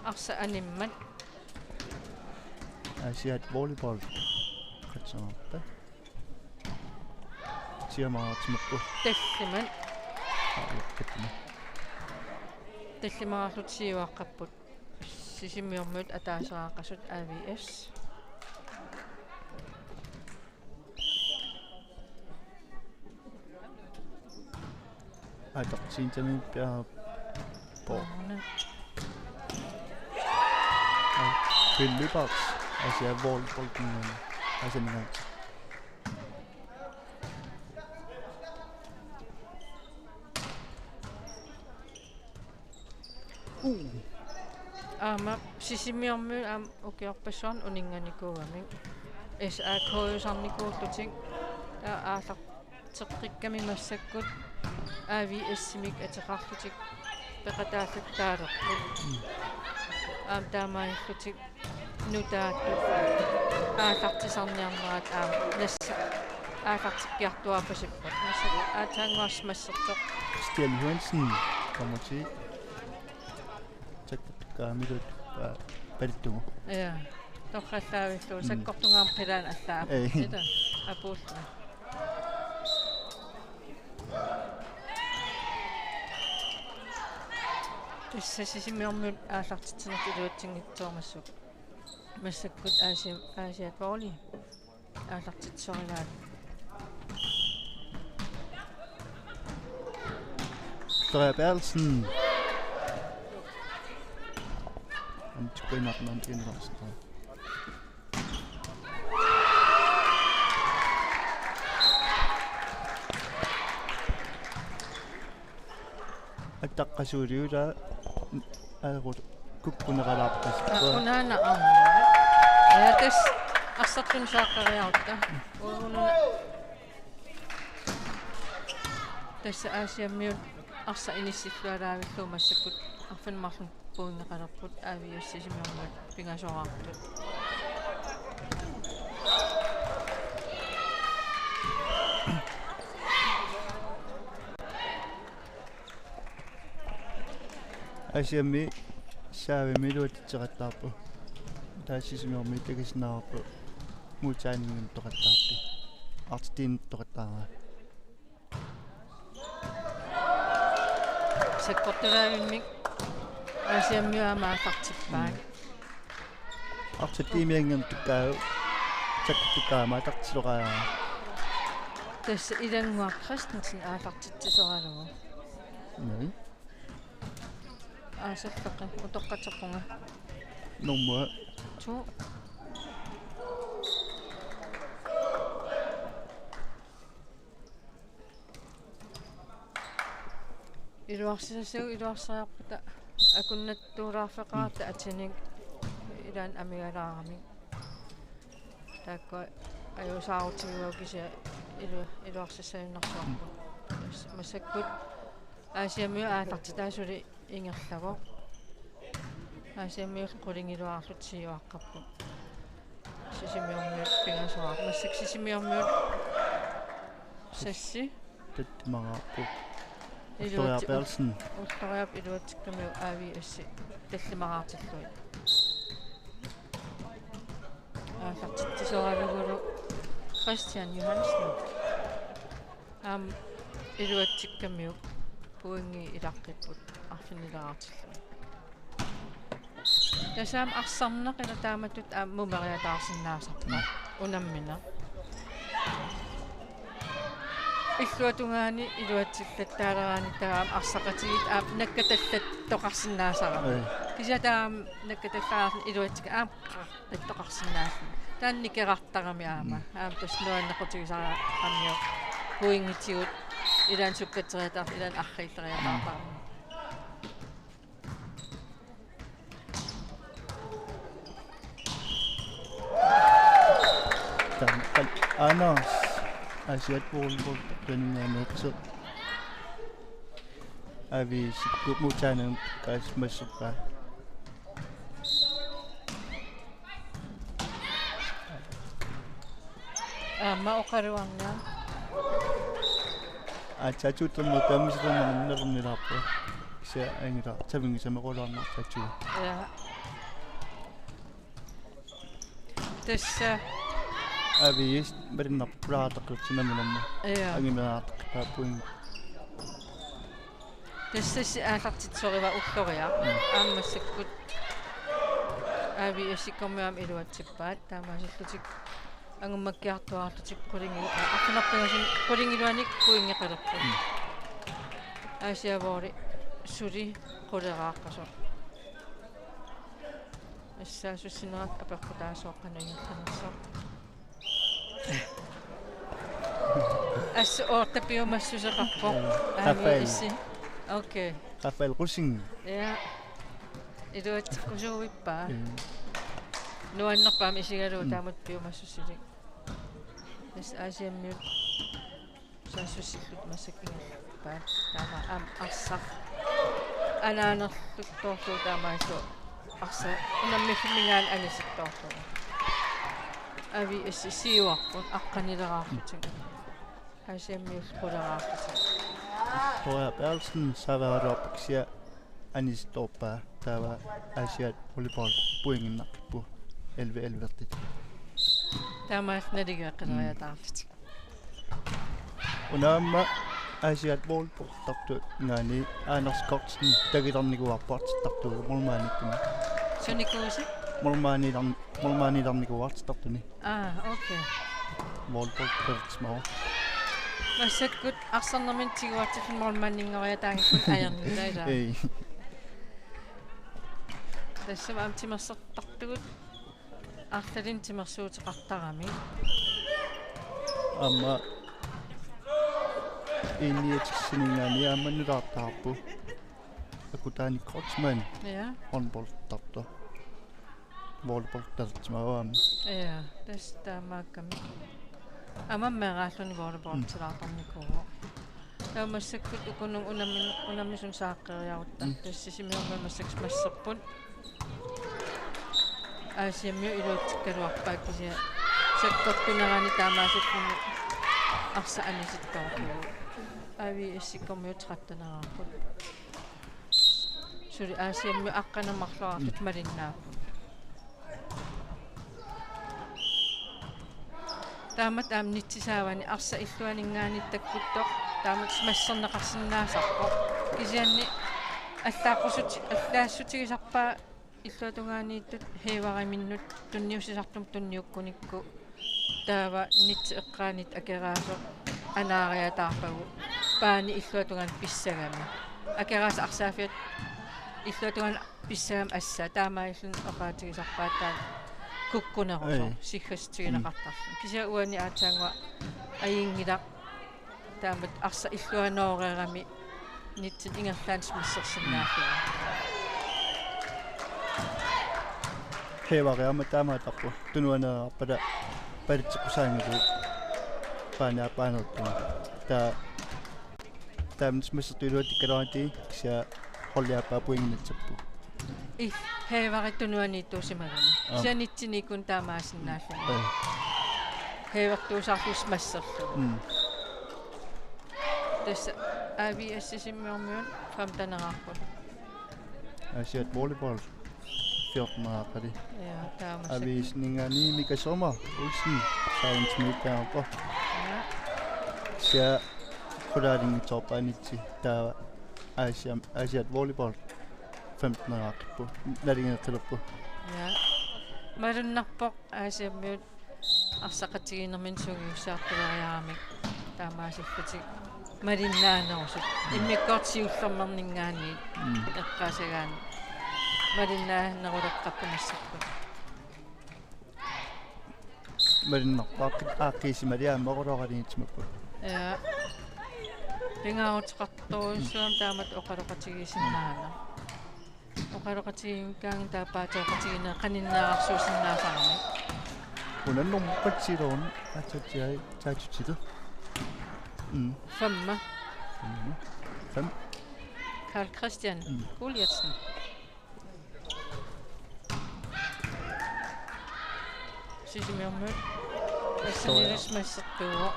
Arsaq animmat. Aasiaat Volleyball. Katsanarta. Siamaraartimakku. Tallimat. Aa, ja, tallimat. Tallimaraarlutik siuaqqapput. Sisimiormiut ataaseqaqasut A V S. Aatartiintamin piareerpoq. Aana. Aa, Pillø Baks. Aasiaat Volleyball. Aasiaat. Uh. Aamma Sisimiormiut aamma ukiorpassuarni uninnganikuugamik. S A K-usarnikuullutik. Aa, aallarteqqikkami massakkut A V S-imik ateqarlutik peqataallattaalerput. Aamma taamaalillutik nutaatut aallartisarniarnerat aamma nassa aallartikkiartuaarpasipput. Nassa aatsaannguaq massertoq. Stian Johansen, nummer ti. Sakkortukkaamilu, aa, palittugu. Ja. Torrallaavillugu, mm, sakkortungaarmat qilaanni allaat. Ei. Ila, apuulluni. Tassa Sisimiormiut aallartitsinertik iluatsinngitsoormassuk. Massakkut Aasiaat, Aasiaat Volley aallartitsisorivaat. Victoria Berthelsen. Antikkuinnarnaan tiinnerarsitaa. Attaqqasuuliutaa aerut kukkuneralaarpasippoq. Aa, unaana aamma. Ja, tassa arsartuni saaqqeriarutta. Unaana. Tassa Aasiammiut arsaq inissilluaraavillugu massakkut arfineq-marlunut pointeqalerput A V S Sisimiormiut pingasoraartut. Aasiammiut saavimmi iluatitseqattaarput. Taava Sisimiormiut takusinnaavarput modtagningimik toqattaartut. Artitinut toqattaaraa. Sakkortulaavimmik Aasiammiut aamma aallartippaat. Mm. Artittiimianngam tukkaa, sakkortukkaama aallartitsisoraara. Tassa Ilannguaq Christensen aallartitsisoralugu. Nei. Aasalleqi utoqqatsequnga. Nummer to. Iluarsisassat iluarseriarpata akunnattuulaarfeqaratta, mm, atinik ilaanni amigalaarami. Taakku ajuusaarutigiuagut kisianni ilu-, iluarsissajunnaarsuarput. Mas-, massakkut Aasiammiut aallartitaa suli ingerlavoq. Aasiammiut qulingiluaarlutik siuaqqapput. Sisimiormiut pingasoraarput. Massakkut Sisimiormiut sassi. Tallimaraarput. Iluatsi-, Ulloriaq Berthelsen. Ulloriaq iluatsikkamiuk A V S tallimaraartillugit. Aallartitsisoralugulu Christian Johansen. Aamma iluatsikkamiuk pointit ilaqqipput arfinileraartillugit. Tassami arsarneq ila taamatut aamma mumeriataarsinnaasarpoq. Mm. Unammineq. Illuatungaani iluatsillattaaleraanni taava arsaqatigiit aamma nakkatallattoqarsinnaasarami. Ai. Kisianni taava aamma nakkatallaarluni iluatsikka aamma qaqattoqarsinnaalluni. Taanna nikerartarami aamma. Mm. Aamma tassa nuannequtigisaramiuk pointitigut ilaanni sukkatseriataartarami ilaanni arriilleriataartarami. Taanna Anders. Aasiaat volleyball tuninngaanneersoq. Aviisikkut mutaanun kaasmassuppaa. Aamma oqaluarniaruk. Aa, tattoo tamma tammisitama mannernilaarpa. Kisianni angila tavingisamequlaarnartattoo. Ja. Tassa. Aviis malinnar pulaartaqqitsinnamulama. Ja. Angimeertaqqippaa point. Tassassi aallartitsoriva ulloriaq. Mm. Aamma massakkut A V S-ikkormiut aamma iluatsippaat. Taamaasillutik angummakkiartuaarlutik qulingi-, aa, arfineq-pingasuni qulingiluanik pointeqalerput. Mm. Aasiaat Volley suli quleraaqqasoq. Assaasussinerat apeqqutaasooq qanoq ingerlanersoq. Assut otte piumassuseqarpoq. Mm. Rafael. A V S. Okay. Rafael Rosing. Ja. Iluatsikkusuuippaa. Mm. Nuannerpoq aamma isigalugu, mm, taamatut piumassusilik. Tassa Aasiammiut saassussillutik massakkut ingerlappaat. Taava aamma arsaq anaanerluttoorlugu taamaalillutik arsaq unammillunninngaanniit anisittoorlugu. A V S siuarput aqqanileraarlutik. Aasiammiullu quleraarlutik. Victoria Berthelsen serveraluarpoq kisianni anisittoorpaa, taava Aasiaat volleyball pointinnaqqipput elleve elleve-ertut. Taamaalillutik naligeqqileriataarlutik. Una aamma Aasiaat volleyball-tartungaanniit Anders Kortsen tagitarnikuuarput artertartuuvoq målmandittunut. Sunikuusi? Målmanditar-, målmanditarnikuuvoq artertartuni. Aa, okay. Målbold Pedersen. Massakkut arsarnermini tiguartilluni målmandinngoriataanngikkunik ajornilaa ilaa. Ei. Tassami aamma timersortartugut arlalinnik timersuuteqartarami. Aamma I niogtresininngaanniit aamma nutaartarpoq. Akutani Kreutzmann. Ja. Håndboldertartoq. Volleyball talersimavoq aamma. Ja, tassa taamaakkami. Aamma meeraalluni volleyball, mm, tilaartarnikuuvoq. Taava massakkut ukununnga unammi-, unammisunik saaqqeriarutta. Mm. Tassa Sisimiormiut massakkut masserput. Aasiammiut iluatsikkaluarpaat kisianni sakkortunerani taamaalilluni arsaq anisittoorlugu. A V S-ikkormiut tretten-eraarput. Suli Aasiammiut aqqaneq-marloriarlutik, mm, malinnaapput. Taamatut aamma nitsit saavani arsaq illuaninngaanniit takkuttoq taamatut masserneqarsinnaasarpoq. Kisianni allaassuti-, allaassutigisarpaa illuatungaaniittut hæveriminnut tunniussisartumut tunniukkunikku. Taava nitsit eqqaaniittut Akeraasoq anaariataarpagut paani illuatungaani pissagami. Akeraasaq arsaaffiata illuatungaani pissagami assaat, taamaalilluni oqaatigisarpaat taanna kukkunerusoq, ei, siggassutigineqartarluni. Mm. Kisianni uani aatsaannguaq ajunngilaq. Taamatut arsaq illuanooreerami nitsin ingerlaannaq massersinnaallugu. Hæveri aamma taamaattarpoq. Tunuaneerpata palitseqqusaanngilaq paani aappaanertumi. Taava taamatut massertut iluatsikkaluarlutik kisianni holdi aappaa pointinnatsapput. Ii, hæveri tunuaniittuusimagami. Aap. Kisianni nitsiniikkunik taamaasinnaalluni. Ee. Hævertuusaarlusi masserlugu. Mm. Tassa A V S Sisimiormiut femten-eraarput. Aasiaat volleyball fjorten-eraarpali. Ja, taamaasillutik. A V S-inninngaanniit Mika Sommer Olsen, seksten-eraarpoq. Ja. Kisianni qulaalinngitsoorpaat nitsit, taava Aasiam-, Aasiaat volleyball femten-eqarpoq. Nalingeqqilerpoq. Ja. Malunnarpoq Aasiammiut arsaqatigiinnerminni sungiusaartuleriaramik taamaasillutik malinnaanerusut. Immikkoortut siullernerninngaanniit Mm. eqqaasagaanni malinnaaneruleqqapput massakkut. Malunnarpoq aaqqi-, aaqqiissimaliaq aamma oqaloqatigiinnarsimappat. Ja. Pingaaruteqartorujussuugami taamatut oqaloqatigiissinnaaneq. Oqaloqatigiinngikkaanni taava paatsoqatigiinneq qaninneerarsuusinnaasarami. Una nummer ti-loorn atsatsi ai taatsutsilu. Mm. Femma. Femma. Fem. Karl Christian Mm. Gulliatsen. Sisimiormiut. Assanilus massertuuvoq.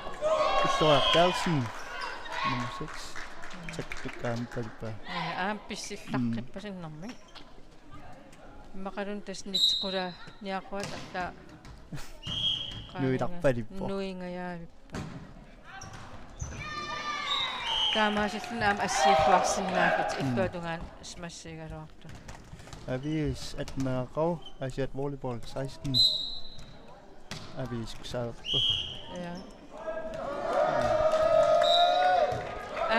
Victoria Berthelsen. Nummer seks. Taktukkaam palpa. Ja, aamma pissillarqippasinnermik. Immaqaluunniit tassa nitsequlaaniaquat alla. Nuilarpalippoq. Nuingajavippoq. Taamaasilluni aamma assiilluarsinnaallutik Mm. illuatungaani smassiigaluartut. Aviis atten-eqarpoq, Aasiaat volleyball seksten. Aviis kusaarpoq. Ja.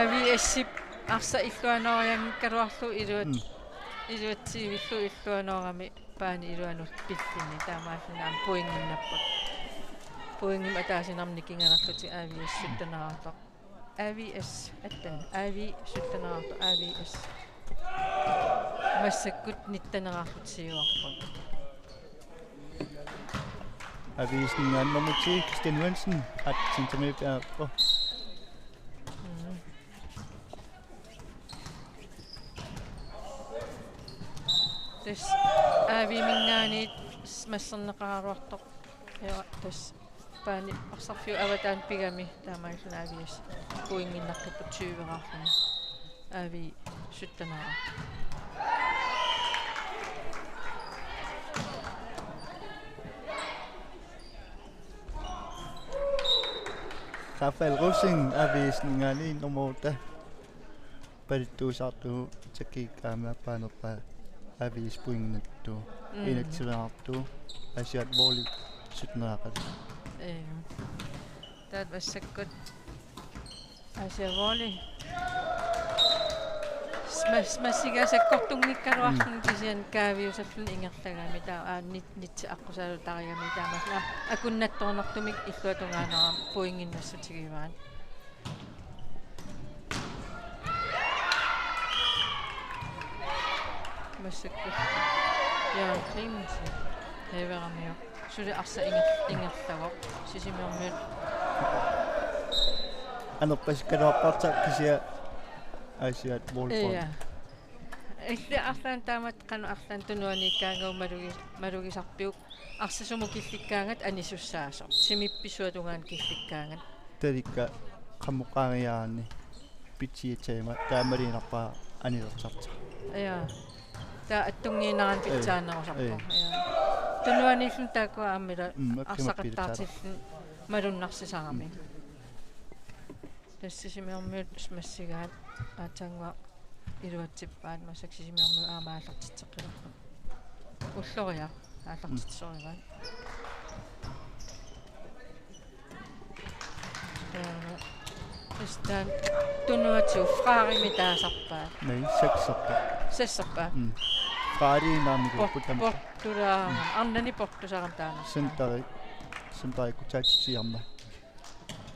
Aviisip arsaq illuanoorianngikkaluarlugu iluat-, Mm. iluatsivillugu illuanoorami paani iluanut pillini taamaalluni aamma pointinnapput. Pointimik ataasinarmik nikingalerlutik Aviis sytten-eqartoq. Aviis atten, Aviis sytten-eqartoq, Aviis. Massakkut nitten-eqarlutik siuarput. Aviisiminngaanniit nummer ti, Christian Johansen, atten centimeter piareerpoq. Mm. Tassa Aviisiminngaanniit masserneqaraluartoq. Ja, tassa paani arsarfiup avataani pigami taamaalilluni Aviis pointinnaqqipput tyve-eqarluni. Aviis sytten-eqarpoq. Rafael Rosing, Aviisiminngaanniit nummer otte. Palittuusaartugut takkiik aamma paanerpaat Aviis pointinnattuuvoq. Mm. Enogtyve-eqartuuvoq, Aasiaat volley sytten-eqarpoq. Ee. Taava massakkut Aasiaat volley. Sma-, smassiga sakkortunngikkaluarluni Mm. kisianni kaaviusalluni ingerlagami taava, aa, nit-, nitsi aqqusalu tarigami taamaasilluni akunnattoornartumik illuatungaanerani pointinnassutigivaa. Massakkut. Ja, Clemens. Heveramiuk. Suli arsaq inger-, ingerlavoq. Sisimiormiut. Anerpasikkaluarpartaaq kisianni Aasiaat volleyball. Ja. Illit arlaannik taamatut qanoq arlaannik tunuaniikkaangavit malugi-, malugisarpiuk? Arsaq sumut killikkaangat anisussaasoq. Timip pissuatungaani killikkaangat. Talikka qamuqaariaanni pitsiatsaama taamaliinnarpara anilertarta. Ja. Taava attunngiinnarani Ee. pitsaanerusarpoq. Ee. Ja. Tunuaniilluni taakkua aamma ila Mm, akkuma arsaqattaartilluni malunnarsisaramik. Mm. Tassa Sisimiormiut smassigaat aatsaannguaq iluatsippaat massakkut Sisimiormiut aamma aallartitseqqilerput. Ulloriaq aallartitsisorivaat. Taava. Tassa taanna tunuatigut Frederikkimik taasarpaat. Nei, sekserpoq. Sekserpaat? Mm. Frederikkip naamikuupput Por-, tamakku. Portulaarama. Mm. Arnani portusarama taanna. Centeri. Centeri kutaatitsiarma.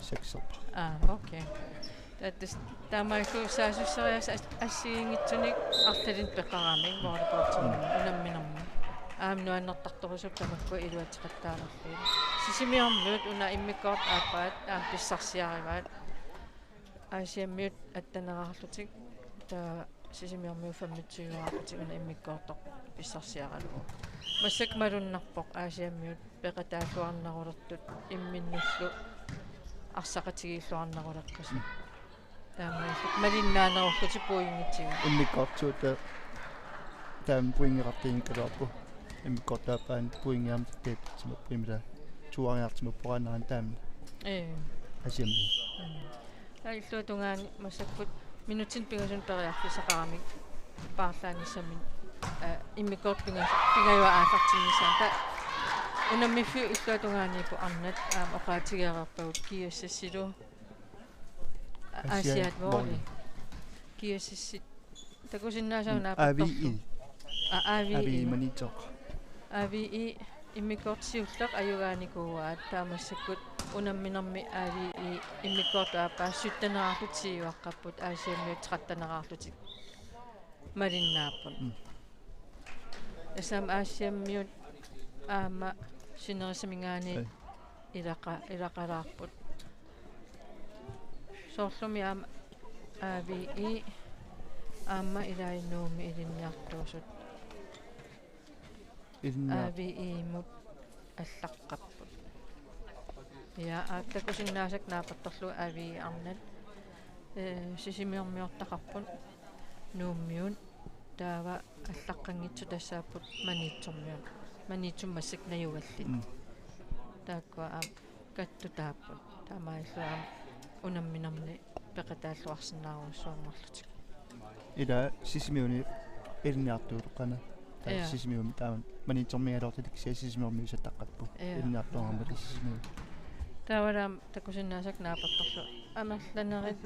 Sekserpoq. Aa, okay. Taava tassa taamaallugu saassusseriaaseq as-, assigiinngitsunik arlalinnik peqarami volleyballimi Mm. unamminermi. Aamma nuannertartorusuppat tamakku iluatseqattaaralugit. Sisimiormiut una immikkoortut aappaat aamma pissarsiarivaat. Aasiammiut atten-eqarlutik taava Sisimiormiut femogtyve-eqarlutik una immikkoortoq pissarsiaralugu. Massakkut malunnarpoq Aasiammiut peqataalluarnerulertut imminnullu arsaqatigiilluarneruleqqasut. Mm. Taamaalillutik malinnaanerullutik pointitsigut. Immikkoortuut taava taama pointeqartinngikkaluarput. Immikkoortup aappaani pointit aamma takkutitsimappat immaqa tuariartimapporaannaran taama. Ee. Aasiammiut. Mm. Taava illuatungaani massakkut minutsinik pingasuni periarfissaqaramik paarlaanissamik Aa, immikkoortut pinga-, pingajuat aallartinnissaat. Taava unammiffiup illuatungaaniipput arnat, aamma oqaatigereerpagut G S S-ilu. Aa, Aasiaat Aasiaat Volley. Volley. G S S-it. Takusinnaasagut Mm, naapertorlugu. A V I. Aa, A V I. A V I Maniitsoq. A V I immikkoortoq siulleq ajugaanikuuaat, taava massakkut unamminermi A V I immikkoortut aappaa sytteneqarlutik siuaqqapput, Aasiammiut tretteneqarlutik malinnaapput. Mm. Tassami Aasiammiut aamma sinerissaminngaanniit Ai. ilaqa-, ilaqalaarput. Soorlumi aamma A V I aamma ilai Nuummi ilinniartuusut. Ilinniar- A V I-mut allaqqapput. Ja, aap, takusinnaasagut naapertorlugu A V I arnat. Ee, Sisimiormiortaqarput Nuummiut, taava allaqqanngitsut tassaapput Maniitsormiut. Maniitsumi massakkut najugallit. Mm. Taakkua aamma kattutaapput. Taamaalilluni aamma unamminerni peqataalluarsinnaarujussuarnik marlutik. Ila Sisimiuni ilinniartuutoqana. Taava Ja. Sisimiuni taama Maniitsormigaluartut kisianni Sisimiormiut saqqapput. Ja. Ilinniartuunermut Sisimiuni. Taavalu aamma takusinnaasagut naapertorlugu. Amerlanerit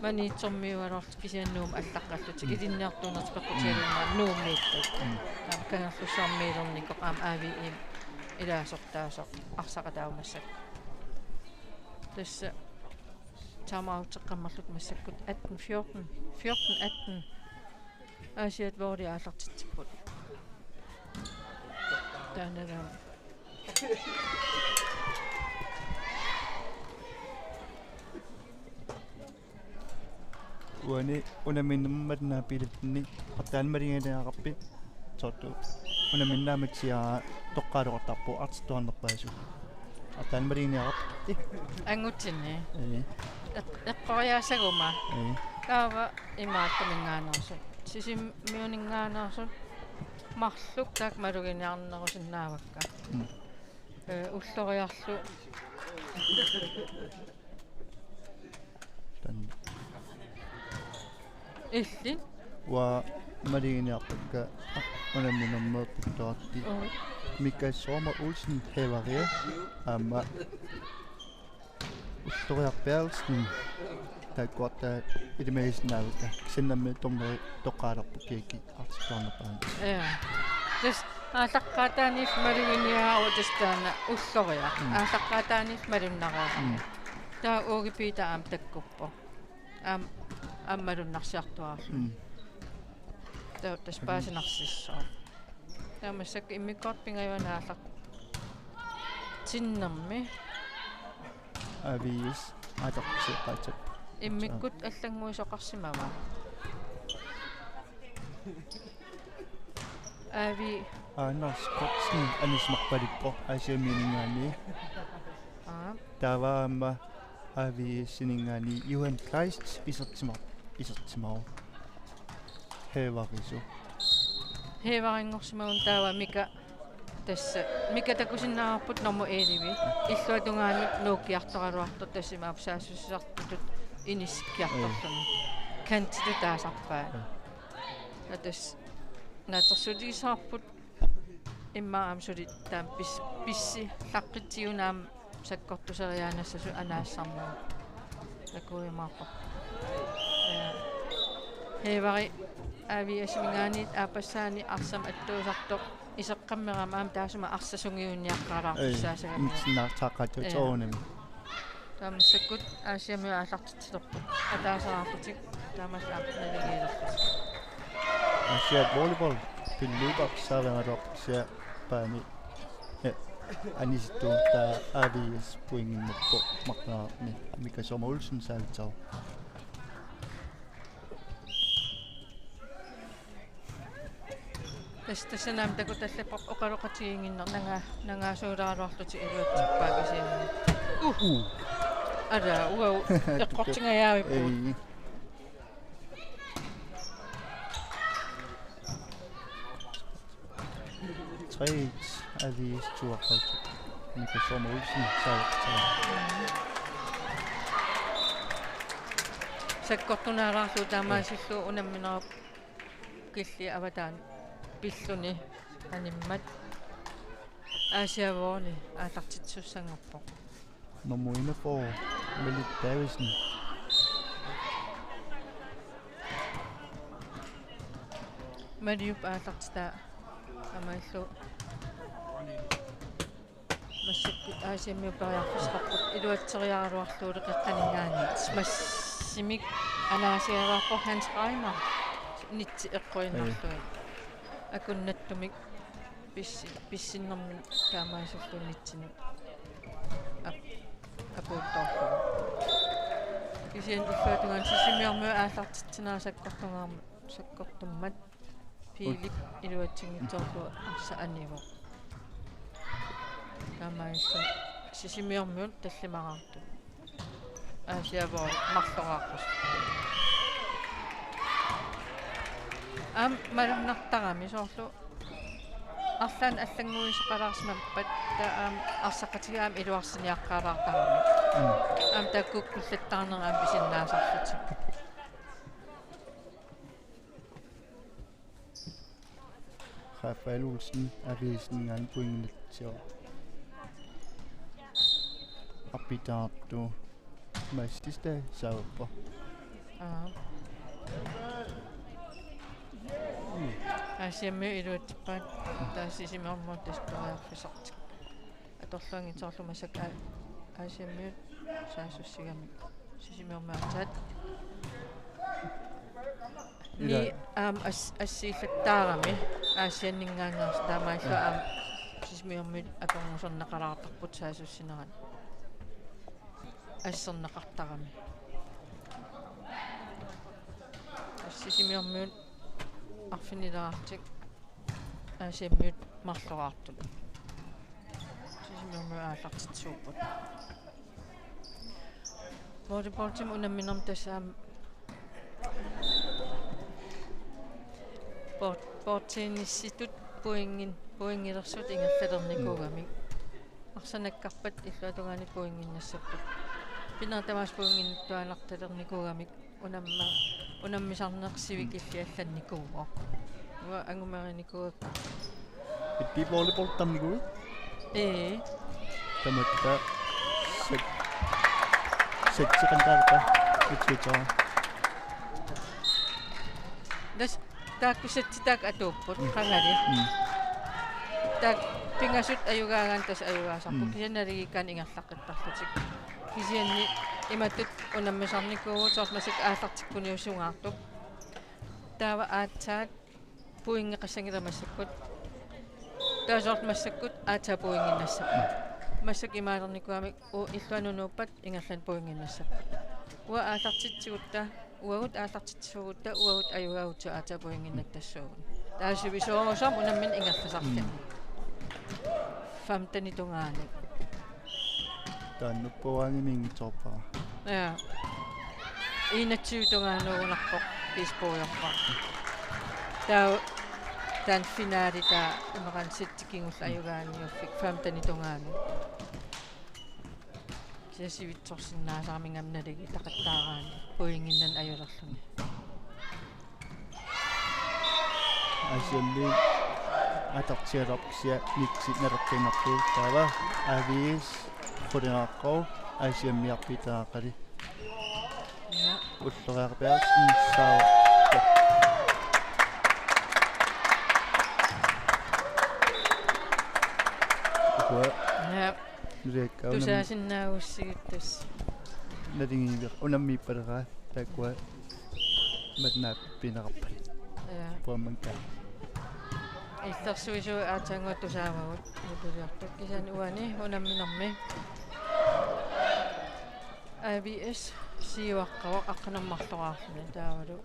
Maniitsormiugaluarlutik kisianni Nuummut allaqqallutik. Mm. Ilinniartuunertik peqqutigalugu Nuummiittoq. Mm. Aamma Kangerlussuarmiilernikoq aamma A V I-mut ilaasortaasoq arsaqataavoq massakkut. Tassa timeouteqqammerlutik massakkut atten fjorten, fjorten atten. Aasiaat Volley aallartitsipput. Taanna uani unamminermi naapilitni artaanni maluginiarpit? Soorlu unamminermi aamma toqqaaloqartarpoq artortuarnerpaasut. Artaanni maluginiarpit? Angutsinni. Ee. Eq-, eqqoriaassaguma. Ee. Taava imaattuminngaanneersut. Sisimiuninngaanneersut marluk taakku maluginiarnerusinnaavakka. Mm. Ee, ulloriarlu. Taanna. Illit? Uanga maluginiarpakka unamminermi pittoorti. Oo. Mika Sommer Olsen Haveria. Aamma Ulloriaq Berthelsen. Taakkuarta ilimagisinnaavakka. Kisianni nammineq toqqaalerput kiakkut artortuarnerpaamik. Ja. Tassa aallaqqaataaniillu maluginiaruit tassa taanna ulloriaq. Mm. Aallaqqaataaniillu malunnariaqarpoq. Mm. Taava Uugipita aamma takkuppoq. Aam-, aamma malunnarsiartuaarluni. Mm. Taava tassa paasinarsissooq. Taava massakkut immikkoortut pingajuanni aallartinnermi. A V S aallaqqaaseqaatip. Immikkut allannguisoqarsimava? A V. Anders Kortsen, Anders Marpalippo, Aasiammiuninngaanniit. Aa. Taava aamma A V S-ininngaanniit Johan Kleist isertima-, isertimavoq. Haverisut. Haveringorsimavunga taava Mika tassa. Mika takusinnaavarput nummer elleve. Illuatungaanut nuukkiartoraluartoq tassa imaappoq saassussisartutut inissikkiartorluni. Kantitut taasarpaat. Ja. Ja tassa naatsorsuutigissavarput immaqa aamma suli taama pis-, pissilaqqitsigu aamma sakkortuseriaannassasut anaassarnagu. Takujumaarpoq. Ee, Haverit A V S-iminngaanniit aappassaani arsamik attuusartoq iseqqammerama aamma taassuma arsaq sungiunniaqqaalaartussaasagami. Ee, insinnaartaaqqaatut. Ee. Soorunami. Taava massakkut Aasiammiut aallartitsilerput. Ataaseraarlutik taamaallaat naligiilerlutik. Aasiaat volleyball pillugu saavangaloq sia paani. Ja, anisittuut taava A V S pointinnarpoq marlunnik Mika Sommer Olsen saavitsoq. Tassa, tassani aamma takutallerpoq oqaloqatigiinnginneq nanga-, nangaasuulaaraluarlutik iluatsippaat kisianni. Uh. Uh. Ala, uagut eqqortingajaavippugut. Ei. Tre et, A V S tooghalvtreds. Mika Sommer Olsen, sejr. Sakkortunaalaarlugu taamaasillugu unamminerup killiat avataani Pilluni animmat Aasiavoorli aallartittussanngorpoq. Nummer enogfyrre, Malik Davidsen. Maliup aallartitaa aamma illu massakkut Aasiammiut periarfissaqarput iluatseriaraluarlugu qeqqaninngaanniit. Massimik anaasiaraarpoq Hans Reimer. Nitsi eqquinnarlugu. Akunnattumik pissi-, pissinnermut taamaasillugu nitsinut ap-, apuuttoorlugu. Kisianni illuatungaani Sisimiormiut aallartitsinera sakkortungaarmat, sakkortummat Philip iluatsinngitsoorlugu arsaq anivoq. Taamaalilluni Sisimiormiut tallimaraartut. Aasiavoorli marloraarput. Aamma malunnartarami soorlu arlaannik allannguisoqalaarsimappat taava aamma arsaqatigiit aamma iluarsiniaqqaalaartarami. Mm. Aamma taakku kukkullattaarnerat aamma pisinnaasarlutik. Rafael Olsen, Aviationingaanniit pointinnaatsiaq. Arpitaartoq Mads Thisted saappa. Aa. Mm. Aasiammiut iluatsippaat taava Sisimiormiut tassa periarfissartik. Atorluanngitsoorlugu massakkut A-, Aasiammiut saassussigamik. Sisimiormiut aatsaat. Ila. Ni aamma as-, assigiillattaarami Aasianninngaanneersoq taamaalillugu aamma Sisimiormiut akornuserneqalaartarput saassussinerat. Asserneqartarami. Sisimiormiut arfinileraartik. Aasiammiut marloraartut. Sisimiormiut aallartitsuupput. Volleyballtimut unamminermi tassa aamma bord-, bordtennisitut pointin-, pointilersut ingerlalernikuugamik. Mm. Arsanakkarpat illuatungaani pointinnassapput. Pinerit tamaasa pointinnattuaannartalernikuugamik. Unamma-, unammisarneq sivikilliallannikuuvoq. Uanga angumerinikuuakka. Ippi volleyballtarnikuuit? Ee. Tamatta sek-, sekseqantaarta itsuutaa. Tassa taakku setti taakku atuupput, mm, qangali. Mm. Taakku pingasut ajugaagaanni tassa ajugaasarput. Mm. Kisianni naligiikkaanni ingerlaqqittarlutik. Kisianni imatut unammisarnikuuvugut soorlu massakkut aallartikkuniussuungaartoq. Taava aatsaat pointeqassanngilaq massakkut. Taava soorlu massakkut aatsaat pointinnassapput. Massakkut imaalernikuugamik u-, illuanut nuuppat ingerlaannaq pointinnassapput. Uanga aallartitsigutta, uagut aallartitsigutta, uagut ajugaagutsigu aatsaat pointinnattassuugut. Taava sivisoorujussuarmik unammineq ingerlasarluni. Mm. Femtenip tungaanut. Taanna uppuaangimiinngitsoorpara. Ja. Enogtyve tungaanuugunarpoq, Gisborgimut. Taava taanna finale taava imaluunniit setti kingulleq ajugaaniuffik femtenip tungaanut. Kisianni sivitsorsinnaasarami aamma naligiittaqattaaraanni pointinnannik ajulerluni. Aasiammiut atortialerput kisianni nitsi naleqqiinnarlugu taava A V S qulingiluaqqavoq Aasiammiarpiit taakali. Ja. Ulloriaq Berthelsen saappa. Ukua. Ja. Nuliakka unam-, tusaasinnaagussiuk tassa. Naligiiviq unammiippaleraat taakkua matnaappineqarpat. Ja. Puammanka. Illersuisut aatsaannguaq tusaavagut nuliartut kisianni uani unamminermi. A V S siuaqqavoq aqqaneq-marloraarluni taavalu.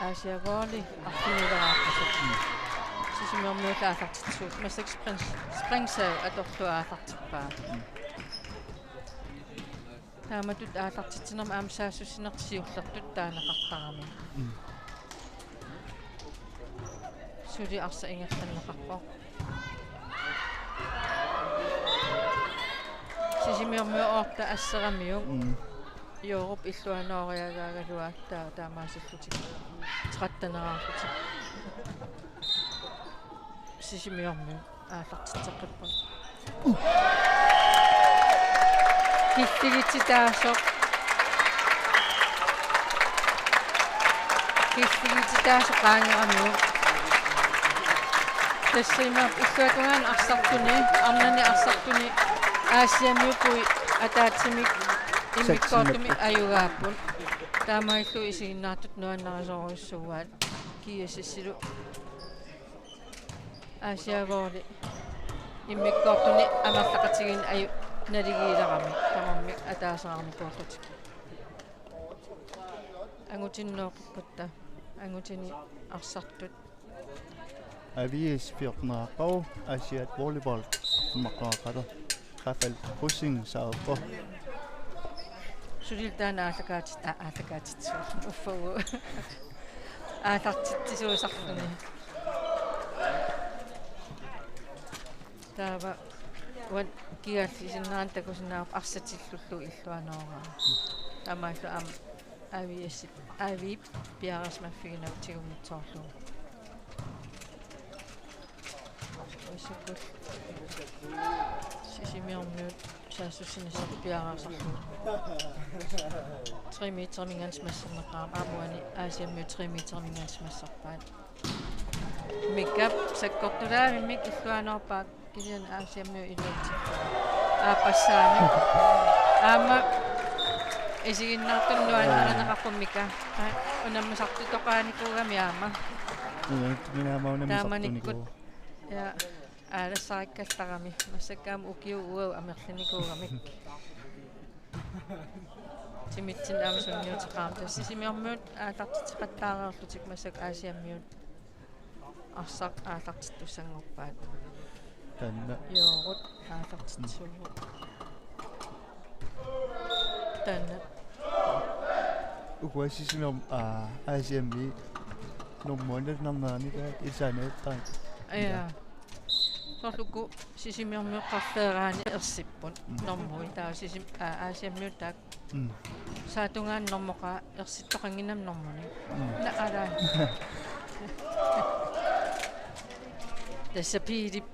Aasiavoorli arfinileraarpasut. Sisimiormiut aallartitsisuut. Massakkut spring-, springserve atorlugu aallartippaat. Taamatut aallartitsinermi aamma saassussinertik siullertut taaneqartarami. Mm. Suli arsaq ingerlanneqarpoq. Sisimiormiut otte asseramiuk. Mm. Joorup illuanooriagaagaluaq ta-, taamaasillutik. Tretteneraarlutik. Sisimiormiut aallartitseqqipput. Killigititaasoq. Killigititaasoq qaangeramiuk. Tassa imaappoq illuatungaani arsartuni, arnani arsartuni, Aasianniupput ataatsimik immikkoortumik ajugaapput. Taamaalilluni isiginnaartutut nuannarisorujussuuaat. G S S-ilu Aasiavoorli immikkoortuni amerlaqatigiinneq aju naligiilerami tamarmik ataaseqarnikuullutik. Angutini nooqipputta, angutini arsartut. A V S fjorten-eqarpoq, Aasiaat Volleyball femogfyrre-eqarpoq. Rafael Rosing saappoq. Sulilu taanna aallakaatit-, aa, aallakaatit-, uffagu. Aallartitsisuusarluni. Taava uani kigaallisinnaanni takusinnaavarput arsatillullugu illuanooraa. Taamaallu aamma A V S, A V piareersimaffiginagu tigummissoorlugu. Usukkut Sisimiormiut saassussinissaat piareersarlugu. Tre meteriminngaanniit simassaneqarami, aamma uani Aasiammiut tre meteriminngaanniit simassarpaat. Mika sakkortulaavimmik illuanoorpaat kisianni Aasiammiut iluatsipput. Aappassaanik. Aamma isiginnaartunut nuannarineqarpoq Mika. Aa, unammisartutoqaanikuugami aamma. Ila, minä mä unammisartunikuuara. Taamanikkut. Ja, aalassarikkallarami. Massakkut aamma ukiut uagut amerlinikuugamik. Timitsinni aamma sunniuteqarami. Tassa Sisimiormiut aallartitseqattaareerlutik massakkut Aasiammiut. Arsaq aallartittussanngorpaat. Taanna. Joorut aallartitsuuvoq. Taanna. Ukua Sisimiorm-, aa, Aasiammi normuanut nalunarnerani taava ilsaanajattarput. Ja. Soorlu uku Sisimiormiuqqarfeeraanni ersipput. Mm. Normuit taava Sisim-, aa, Aasiammiut taakku. Mm. Saatungaani normoqaat ersittoqannginnami normunik. Mm. Naa, ala. Tassa Piilip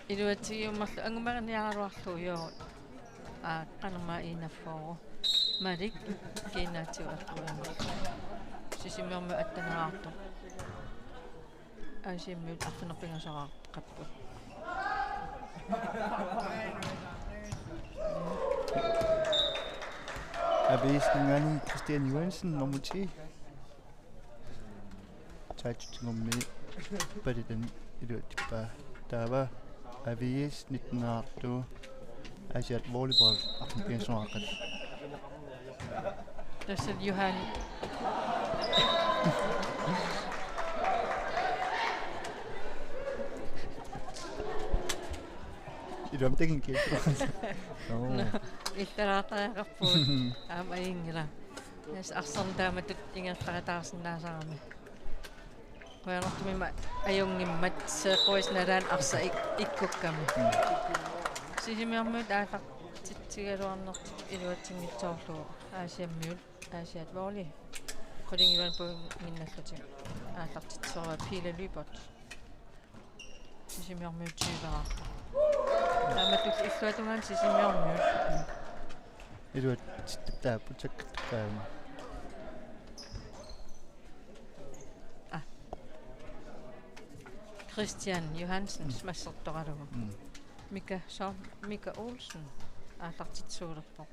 iluatsigiumaarlugu angumeriniaraluarlugu, joo. Aa, qanormaa iinafforu. Malik kiinaatsigut akuimarlugu. Sisimiormiut atteneraartut. Aasiammiut arfineq-pingasoraaqapput. A V S-iminngaanniit Christian Johansen, nummer ti. Taitsutsimummi palitan iluatsippaa. Taava A V S nitten-eqartoq Aasiaat Volleyball arfineq-pingasoraaqaat. Tassa Johan. Iluamik takunngikkit. Nå. Nå, illalaartariaqarpugut. Aamma ajunngilaq. Tassa arsarneq taamatut ingerlaqataarsinnaasarami. Qujanartumik ima ajunngimmat seeqquis nalaani arsaq ik-, ikkukkami. Mm. Sisimiormiut aallartitsigaluarnertik iluatsinngitsoorlugu Aasiammiut, Aasiaat Volley. Qulingiluanut pointinnginnerlutik aallartitsisooraat Pele Lyberth. Sisimiormiut tyveraarput. Taamatut illuatungaani Sisimiormiut. Iluatsittut taakku sakkortukaagami. Ah. Christian Johansen, mm, simassertoralugu. Mm. Mika, så Mika Olsen aallartitsisuulerpoq.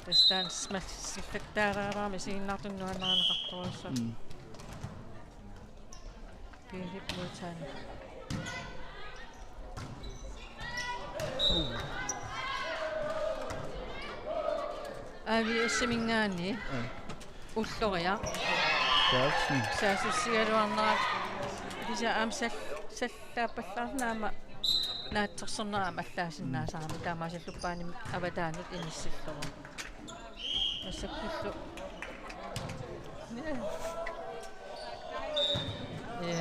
Tassa taanna simas-, sillattaalaaraluarami isiginnaartunut nuannarineqartorujussuuvoq. Mm. Philip Møthan. A V S-iminngaanniit. Mm. Ulloriaq. Carlsen. Saassussigaluarnera. Kisianni aamma sal-, sallaapallaarneq aamma naatsorsorneq aamma allaasinnaasarami. Mm. Taamaasillupaani avataanut inissillugu. Massakkullu.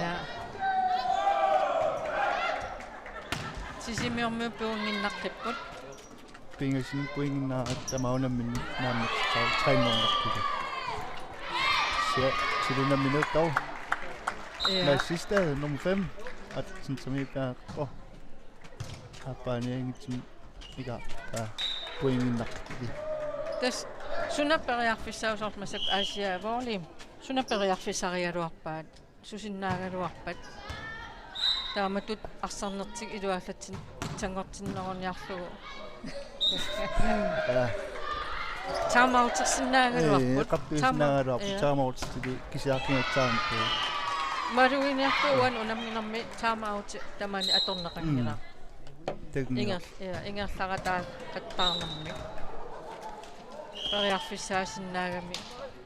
Ja. Sisimiormiut piunnginnaqqipput. Pingasunut pointinnginnaat tamaat unammineq naammattoq tre nul-erput. Sia, til unammineq dog. Ja. Mads Sistad, nummer fem. Atsintsami peaqo. Aappaanianngitsumik iga. Aa, pointinnartili. Tassa suna periarfissaasarmat massakkut Aasiaat Volley. Suna periarfissarigaluarpaat. Susinnaagaluarpat. Taamatut arsarnertik iluallatsin-, sanngortinneruniarlugu. Aa. Timeoutersinnaagaluarput. Ee, qappiussinnaagaluarput. Timeout-, ja. Timeoutili kisiarkigatsaanik. Maluginiarlugu uani unamminermi timeout tamani atorneqanngilaq. Mm. Takunngilar. Inger-, ja, ingerlaqataa-, qattaarnermi. Periarfissaasinnaagami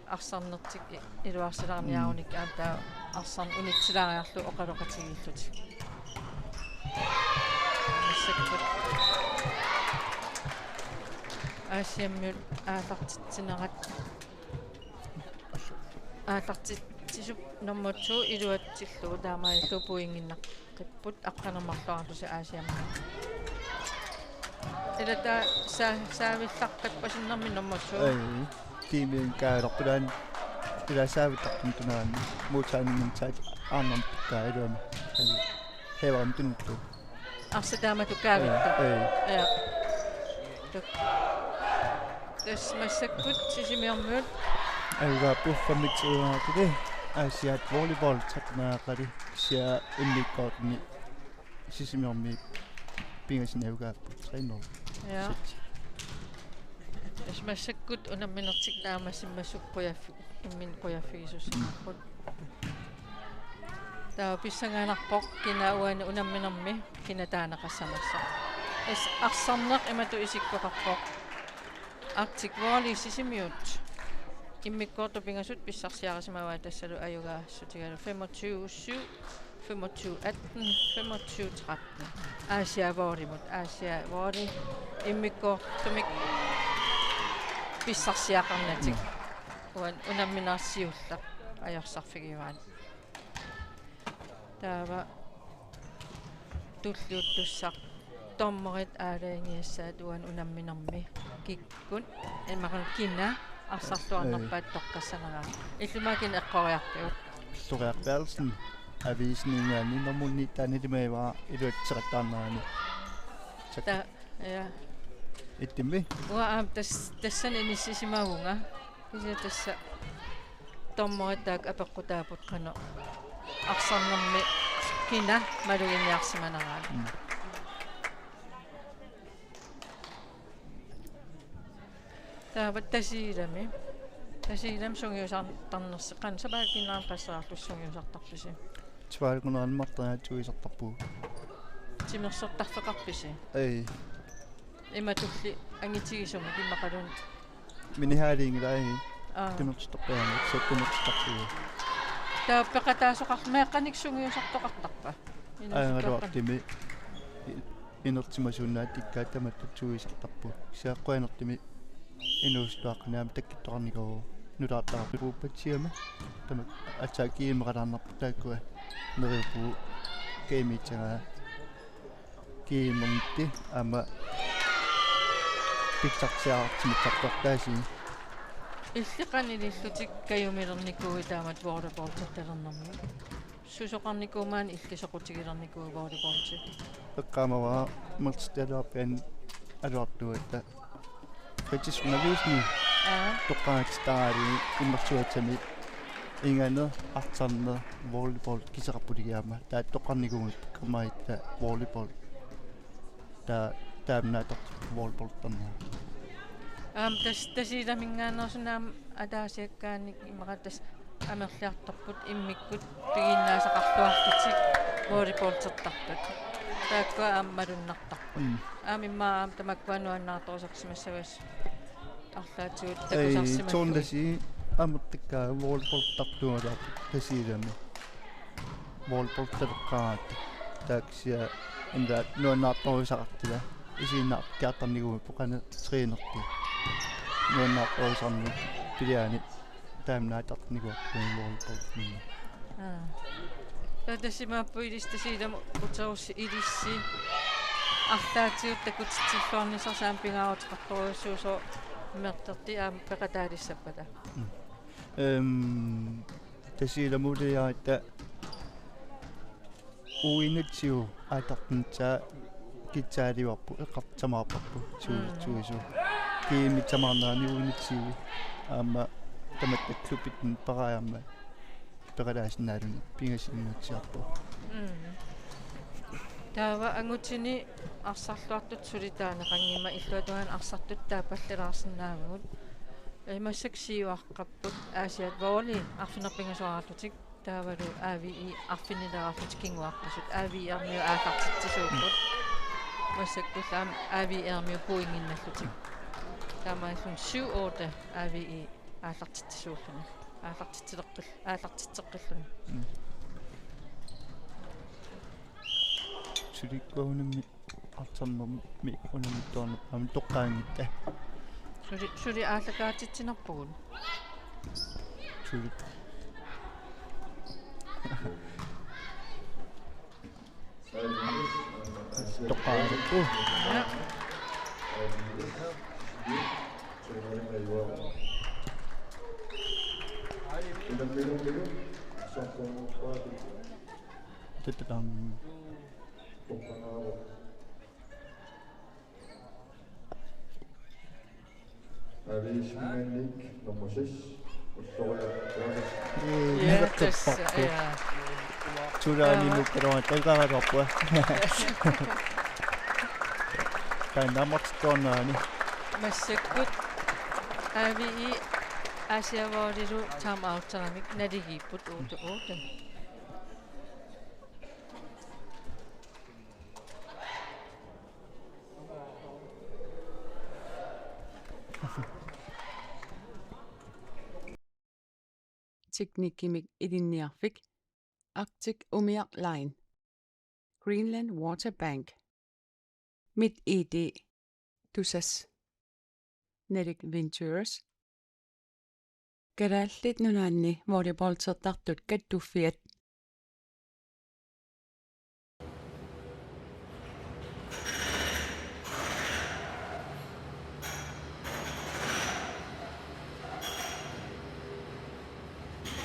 arsarnertik i-, iluarsilaarniarunik aamma taava arsarneq unitsilaariarlugu oqaloqatigiillutik. Massakkut Aasiammiut aallartitsinerat. Aallartitsisup nummer to iluatsillugu taamaalillugu pointinnaq. Qipput aqqaneq-marluarlusi Aasiammiut. Ila taava sa-, saavillaqqippasinnermi nummer to. Ai, tiimiin kaalerput ilaanni, ila saavillaqqimmat tunaani, modtagningimik taava arnamut kaalerami. Ai, hevaam tunuttu. Arsaq taamatut kaavittoq. Ai, ai. Ja. Tuk. Tassa massakkut Sisimiormiut. Ajugaappugut femogtyve-aaqqili Aasiaat Volleyball trettenaaqqali kisianni immikkoortuni Sisimiormiut pingasut ajugaapput tre nul. Ja. Sæt. Tassa massakkut unamminertik naammassimasut qujaffi-, imminut qujaffigisussanerput. Taava pissanganarpoq kina uani unamminermi kina taaneqassanersoq. Tassa arsarneq imatut isikkoqarpoq. Arctic Volley Sisimiut. Immikkoortut pingasut pissarsiarisimavaat tassalu ajugaassutigalugu femogtyve syv, femogtyve atten, femogtyve tretten. Aasiaat Volleymut, Aasiaat Volley immikkoortumik pissarsiaqarnatik. Mm. Uani unammineq siulleq ajorsarfigivaat. Taava tulliuttussaq dommerit aalajangigassaat uani unamminermi kikkut imaluunniit kina arsarluarnerpaat toqqassaneraa. Illit aamma kina eqqoriarpiuk? Pilloriarpiarluni aviisiniinngaanniit nummer ni taanna ilimagivara iluatseqattaarnerani. Tak. Ta-, ja. Ittummi? Uanga aamma tas-, tassani inissisimavunga. Kisianni tassa dommerit taakku apeqqutaapput qanoq arsarnermi kina maluginiarsimaneraat. Mm. Taava Tasiilami. Tasiilami sungiusartarnersi qanoq, sapaatip akunnera qasseerlusi sungiusartarpisi? Sapaatip akunnera marloriaatsip sungiusartarpugut. Timersortarfeqarpisi? Ei. Imatulli angitigisumik immaqaluunniit. Minihaaliinngilai. Aa. Timersortarpajaamik, sat timersortarpugut. Taava peqataasoqarlu meeqqanik sungiusartoqartarpa? Inuusuttuaqqan-. Ajagaluartumi i-, inertimasuunnaat tikkaat tamatta sungiusartarpugut. Kisianni qujanartumik inuusuttuaqqanik aamma takkuttoqarnikuuvoq nutaartarput puuppat siama. Tamakku aatsaat G M-eqalaarnarput taakkua neriuppugut G M-iitsagaa. G M-ermittut aamma pitsarsiartimittartortaasi. Illit qanoq ilillutit kajumilernikuuit taamatut volleyballtertalernermi? Susoqarnikuuit maani illit soqutigilernikuuit volleyballti? Eqqaamavara mertittaluarpian aluartugatta. Fritidsundervisning. Aa. Toqqagaatitaralugu immersugassami inganeq, arsarneq, volleyball kiseqqappuligiama. Taava toqqarnikuuvugut kamaita volleyball. Taava taamnaataq volleyball taanna. Aamma Tas-, Tasiilaminngaanneersunik aamma ataasiakkaannik immaqa tassa amerliartorput immikkut piginnaasaqarluarlutik volleyballtertarput. Taakkua aamma malunnartarput. Mm. Aamma immaqa aamma tamakkua nuannaartorusarsimassavaat. Arlaatigut. Ei, takusarsimassavaat. Tuundasi amertakkaa volleyballtartualaarput Tasiilami. Volleyballtaleqqaaratta. Taava kisianni inda nuannaartorusaqartila. Isiginnaartarnikuuvoq qanoq trænerti. Nuannaartorusarneq piliaani taamnaattarnikuuvoq volleyballimi. Aa. Taava tassa imaappoq ilissi Tasiilami uterussi ilissi arlaatigut takutitsilluarnissarsi aamma pingaaruteqartorujussuusoq merterti aamma peqataalissappata. Mm. Ehm, Tasiilamut uliaratta Uinutio aatartintaa kitsaalivarpu eqqartamaarparpu suusuisu. Kiimi tamarnaani uinutio aamma tamatta klubbitun paraajarmat peralaasinnaaluni pingasinngutsiarpu. Taava angutini arsarluartut suli taaneqanngimmat illuatungaani arsartut taapallilaarsinnaavagut. Imassak siuaqqapput Aasiaat Volley arfineq-pingasoraarlutik taavalu A V I arfinnilaarlutik kinguaqqasut A V I-ermiut aallartitsisuupput. Massakkullu aamma A V I-ermiut pointinnallutik. Taamaalilluni syv otte A V I aallartitsisuulluni. Aallartitsileqqil-, aallartitseqqilluni. Sulikkuunami arsammi unammitornerpaamik toqqaanngitsoq. Suli, suli aallakaatitsinerpugut. Suli. Toqqaanngitsoq. Ja. Tuttutam. Aviisiminik nummer seks. Ee, naleqqipparput. Tulaani nukkaluan qilqaraluarpua. Taanna aamma toqqaannarani. Massakkut A V I Aasiaat Volleylu time-outeramik naligiipput otte otte. Teknikkimik ilinniarfik Arctic Umiaq Line, Greenland Water Bank, MitID, Tusass, Nordic Ventures, Kalaallit Nunaanni volleyballtertartut kattuffiat.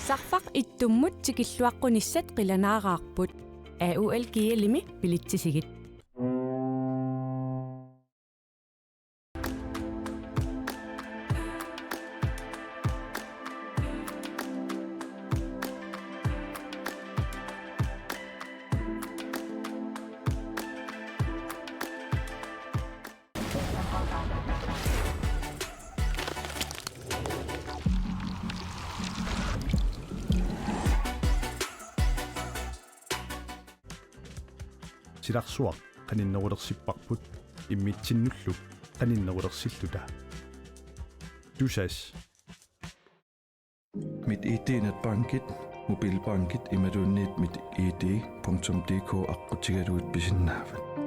Sarfaq ittummut tikilluaqqunissat qilanaaraarput. A U L G L-imi bilitsisigit. Silarsuaq qaninnerulersipparput immitsinnullu qaninnerulersilluta. Tusass. MitID netbankit, mobilbankit imaluunniit mitid punktum D K aqqutigalugit pisinnaavat.